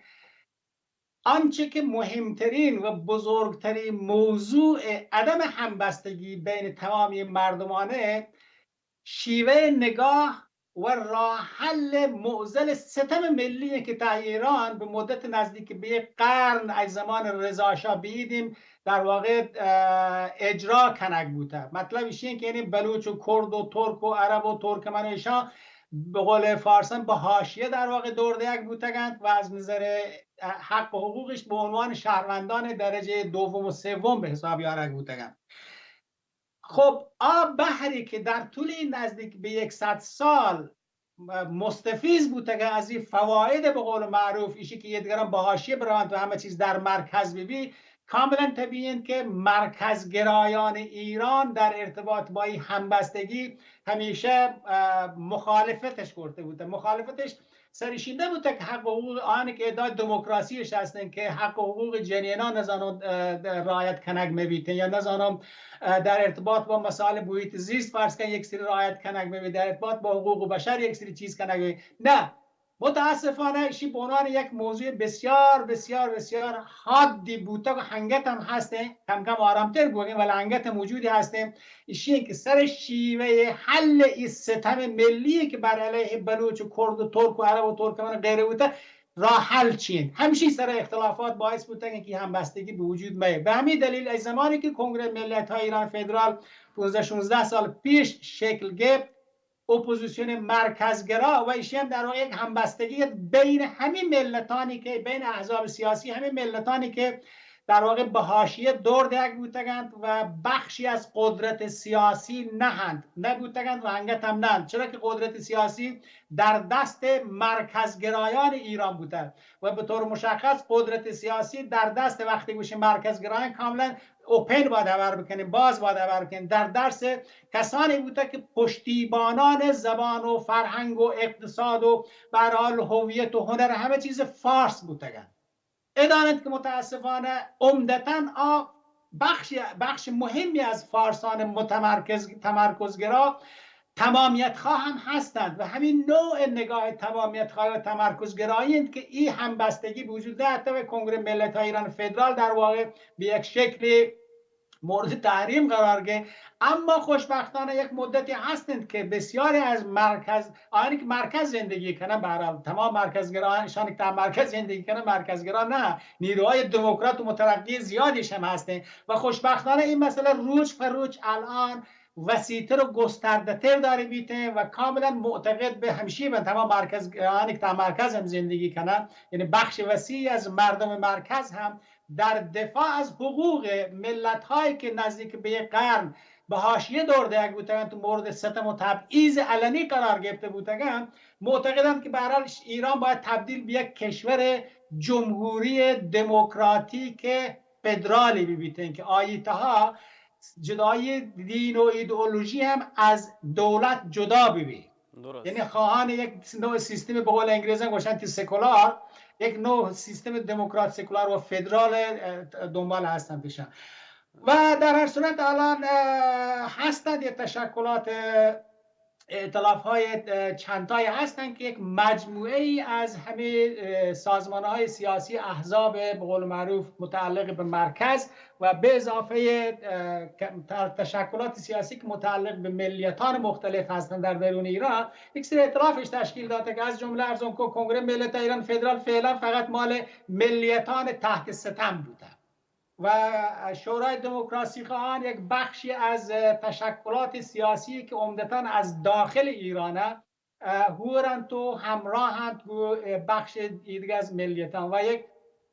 آنچه که مهمترین و بزرگترین موضوع عدم همبستگی بین تمامی مردمانه، شیوهٔ نگاه و راه حل معضل ستم ملی که تا ایران به مدت نزدیک به یک قرن از زمان رضا شاه بیدیم در واقع، اه، اجرا کنگ بوته. مطلب ایشی که یعنی بلوچ و کرد و ترک و عرب و ترکمن و ایشان به قول فارسان به حاشیه در واقع دور دیگ بوتگند و از نظر حق و حقوقش به عنوان شهروندان درجهٔ دوم و سوم به حساب یارگ بوتگند. خب، آ بحری که در طول این نزدیک به یکصد سال مستفیض بوتگه از این فواید، به قول معروف، ایشی که یه دیگران به حاشیه بروند و همه چیز در مرکز ببی، کاملاً طبیعی انت که مرکزگرایان ایران در ارتباط با این همبستگی همیشه، اه، مخالفتش کرده بوده. مخالفتش سرشین نبوته که حق و حقوق آن که ادعای دموکراسیش هستن، که حق و حقوق جنینان نزانن، اه، رعایت کنگ می‌بیتن یا نزانن، اه، در ارتباط با مسائل محیط زیست فرض کن یک سری رعایت کنگ می‌بیت، در ارتباط با حقوق بشر یک سری چیز کنگ می‌بیت. نه، متاسفانه ایشی به عنوان یک موضوع بسیار، بسیار، بسیار حادی بوته و هنگت هم هستن، کم کم آرامتر بوگن، ولی هنگت هم وجودی هستن. ایشی که سر شیوهٔ حل این ستم ملی که بر علیه بلوچ و کرد و ترک و عرب و ترکمن و غیره بوته، راه حل چین؟ همیشی سر اختلافات باعث بوتگن که همبستگی به وجود میه. به همین دلیل از زمانی که کنگره ملت‌های ایران فدرال پانزده شانزده سال پیش شکل گرفت، اپوزیسیون مرکزگرا و ایشی هم در واقع یک همبستگی بین همین ملتانی که، بین احزاب سیاسی همین ملتانی که در واقع به حاشیه دور دیگ بوتگند و بخشی از قدرت سیاسی نهند، نبوتگند و انگت هم نهند، چرا که قدرت سیاسی در دست مرکزگرایان ایران بوده و به طور مشخص قدرت سیاسی در دست، وقتی گوشه مرکزگرایان، کاملاً اوپن باید هبر بکنیم، باز باید هبر بکنیم، در دست کسانی بوده که پشتیبانان زبان و فرهنگ و اقتصاد و به هر حال هویت و هنر همه چیز فارس بوتگند. ادانت که متاسفانه عمدتاً آ بخش، بخش مهمی از فارسان متمرکز، تمرکزگرا تمامیت خواه هم هستند و همین نوع نگاه تمامیت خواه و تمرکزگرایی است که این همبستگی به وجود نیاورده و کنگره ملت‌های ایران فدرال در واقع به یک شکلی مورد تحریم قرار گرفت. اما خوشبختانه یک مدتی هستند که بسیاری از مرکز، آنی که مرکز زندگی کنن، به هر حال تمام مرکزگرایان، ایشانی که در مرکز زندگی کنن، مرکزگرا نه، نیروهای دموکرات و مترقی زیادیش هم هستند و خوشبختانه این مسئله روز به روز الان وسیع‌تر و گسترده‌تر داره بیته و کاملاً معتقد به همیشی بن تمام مرکز، آنی که در مرکز هم زندگی کنن، یعنی بخش وسیعی از مردم مرکز هم در دفاع از حقوق ملت‌هایی که نزدیک به یک قرن به حاشیه دور دهگ بوتگن، تو مورد ستم و تبعیض علنی قرار گرفته بوتگن، معتقدند که به هر حال ایران باید تبدیل به یک کشور جمهوری دموکراتیک فدرالی ببیتن که آیی تها جدایی دین و ایدئولوژی هم از دولت جدا ببی. درست. یعنی خواهان یک نوع سیستم، به قول انگریزان گوشن که سکولار، یک نوع سیستم دموکرات سکولار و فدرال، اه، دنبال هستند ایشان. و در هر صورت الان، اه، هستند یه تشکلات، اه، ائتلاف‌های، اه، چندتایی هستند که یک مجموعه‌ای از همه، اه، سازمان‌های سیاسی، احزاب، به قول معروف متعلق به مرکز و به اضافهٔ، اه، ک-، ت-، تشکلات سیاسی که متعلق به ملیتان مختلف هستند در درون ایران، یک سری ائتلافش تشکیل داده که از جمله ارزون کو کنگره ملیت ایران فدرال فعلاً فقط مال ملیتان تحت ستم بوده. و شورای دموکراسی خواهان یک بخشی از تشکلات سیاسی که عمدتاً از داخل ایرانه، اه، هورنت و همراهند گو، اه، بخش دیگه از ملیتان و یک،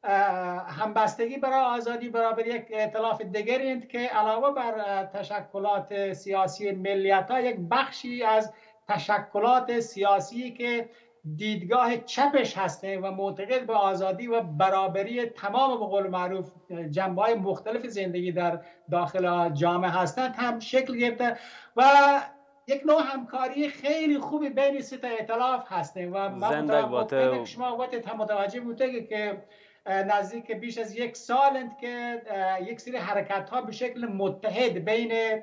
اه، همبستگی برای آزادی برابر یک ائتلاف دیگری انت که علاوه بر، اه، تشکلات سیاسی ملیتا، یک بخشی از تشکلات سیاسی که دیدگاه چپش هستند و معتقد به آزادی و برابری تمام، به قول معروف، جنبه‌های مختلف زندگی در داخل جامعه هستند هم شکل گرفته و یک نوع همکاری خیلی خوبی بین سه تا ائتلاف هستند و من زندگ متوجه باته. بودم که شما وقت هم متوجه بوده که، اه، نزدیک بیش از یک سال انت که، اه، یک سری حرکت‌ها به شکل متحد بین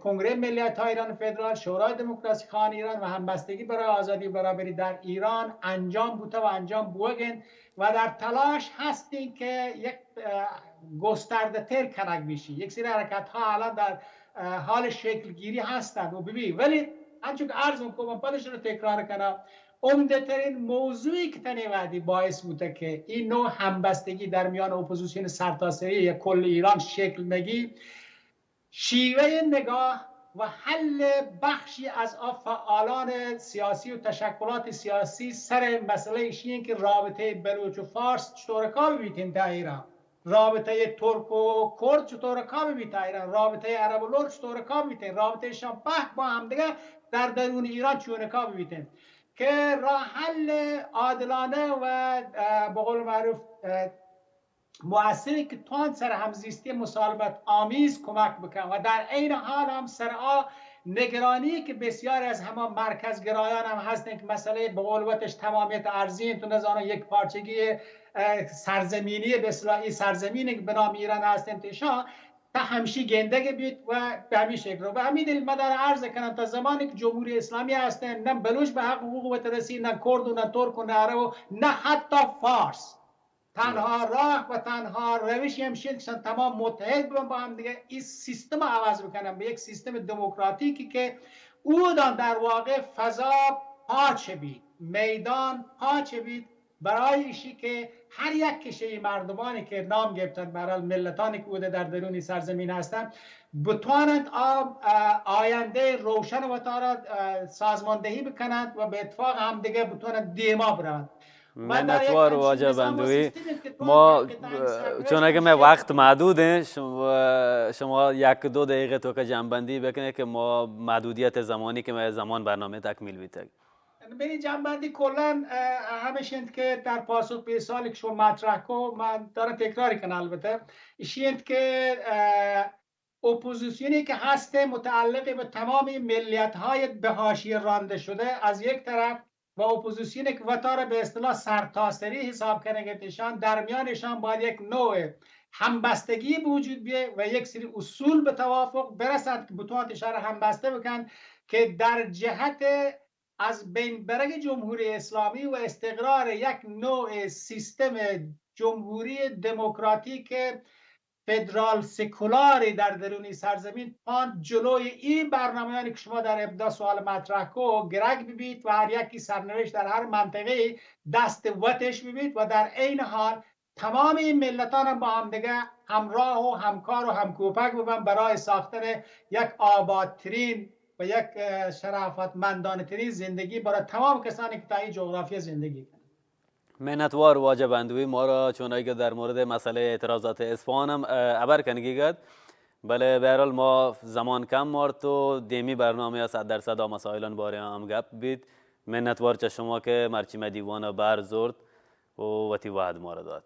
کنگره ملیت‌های ایران فدرال، شورای دموکراسی خواهان ایران و همبستگی برای آزادی و برابری در ایران انجام بوته و انجام بوگن و در تلاش هستین که یک، اه، گسترده تر کنگ بشی. یک سری حرکت ها الان در، اه، حال شکل گیری هستند و ببی، ولی همچون که عرض می‌کنم، من پدش رو تکرار کنم، عمده ترین موضوعی که تنی وحدی باعث بوده که این نوع همبستگی در میان اپوزیسیون سرتاسری یا کل ایران شکل نگی، شیوهٔ نگاه و حل بخشی از آ فعالان سیاسی و تشکلات سیاسی سر مسئلهٔ ایشی انت که رابطهٔ بلوچ و فارس چطور کار بیتین تا ایران، رابطهٔ ترک و کرد چطور کار بیت تا ایران، رابطهٔ عرب و لر چطور کار بیتین، رابطهٔ شان پهک با همدیگه در درون ایران چون کار بیتین که راه حل عادلانه و، اه، به قول معروف، اه، مؤثری که توان سر همزیستی مسالمت آمیز کمک بکن و در عین حال هم سر آ نگرانی که بسیاری از هما مرکزگرایان هم هستن که مسئلهٔ به قول وتش تمامیت ارضی انت و نزانن یک پارچگی، اه، سرزمینی به اصطلاح ای سرزمینی که به نام ایران هستن تشان تا همیشی گندگ بیت و به همین شکل رو. به همین دلیل من در عرض کنم تا زمانی که جمهوری اسلامی هستن نه بلوچ به حق حقوق وت رسی، نه کرد و نه ترک و نه عرب و نه حتی فارس. تنها راه و تنها روشی همشین که تمام متحد ببن با هم دیگه، این سیستم عوض بکنن به یک سیستم دموکراتیکی که اودان در واقع فضا پاچ بید، میدان پاچ بید، برای ایشی که هر یک کشه‌ای مردمانی که نام گرفتن، به هر حال ملتانی که اوده در درونی سرزمین هستن، بتوانند آ-، اه، آینده روشن وتارا، اه، سازماندهی بکنند و به اتفاق هم دیگه بتوانند دیما برند. منتوار واجہ بندوی. ما، چون اگه میں وقت محدود ہیں، شما، شما یک دو دقیقه تو که جنبندی بکنه که ما محدودیت زمانی که میں زمان برنامه تکمیل بیتگ. منی جنبندی کلاً، اه، همیش انت که در پاسخ به سوالی که شما مطرح کو، من دارم تکراری کنم البته، ایشی انت که، اه، اپوزیسیونی که هست متعلق به تمام ملیت‌های به حاشیه رانده شده از یک طرف و اپوزیسیونی که وتارا به اصطلاح سرتاسری حساب کنگتشان، در میانشان باید یک نوع همبستگی به وجود بیه و یک سری اصول به توافق برسند که بتوانت اشاره همبسته بکن که در جهت از بین برگ جمهوری اسلامی و استقرار یک نوع سیستم جمهوری دموکراتیک فدرال سکولاری در درونی سرزمین پانت جلوی این برنامه‌هایی که شما در ابتدا سوال مطرح کو گرگ ببیت و هر یکی سرنوشت در هر منطقه دست وتش ببیت و در عین حال تمام این ملتان هم با هم دیگه همراه و همکار و همکوپک ببن برای ساختن یک آبادترین و یک، اه، شرافتمندانه ترین زندگی برای تمام کسانی که تا این جغرافیا زندگی کنند. منتوار واجہ بندوی، مارا چونائی که در مورد مسئله اعتراضات اصفهان هم، اه، خبر کنگی گد. بلے بہرحال ما زمان کم مارت و دیمی برنامہ ء صد درصد آ مسائلان بارے ہم گپ بیت۔ منتوار چہ شما کہ مرچی مئے دیوان ء بہر زرت و وتی وہد مارا دات۔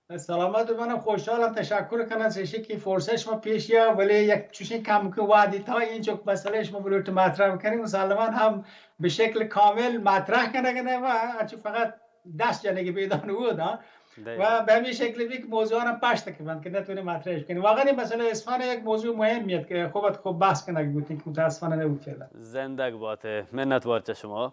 سلامت بہ بنت، خوشحالم، تشکر کنم چہ ایشی کہ فرصت شما پیش یا، ولی یک چوشیں کمکیں وہدی تا اینچک مسئلہ شما بلوٹ مطرح بکنی، مسلماً ہم بہ شکل کامل مطرح کنگ نہ و اچو فقط دست جنگی بیدان بود، ہاں۔ دقیقاً۔ و بہ ہمیں شکل بھی کہ موضوعانا پشت کہ بند کہ نتونی مطرحش کنی۔ واقعاً یہ مسئلہ اسفان یک موضوع مہمیت کہ خوبت خوب بحث کنگ بوتیں کہ متاسفانہ نبود فعلاً۔ زندگ باتے، منتوار چہ شما۔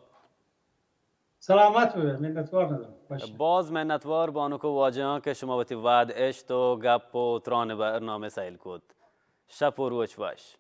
سلامت بہ بئے، منتوار ندارم۔ خوش۔ باز منتوار بانک و واجہاں کہ شما وتی وہد اشت و گپ و تران برنامہ سیل کت۔ شپ و روچ وش۔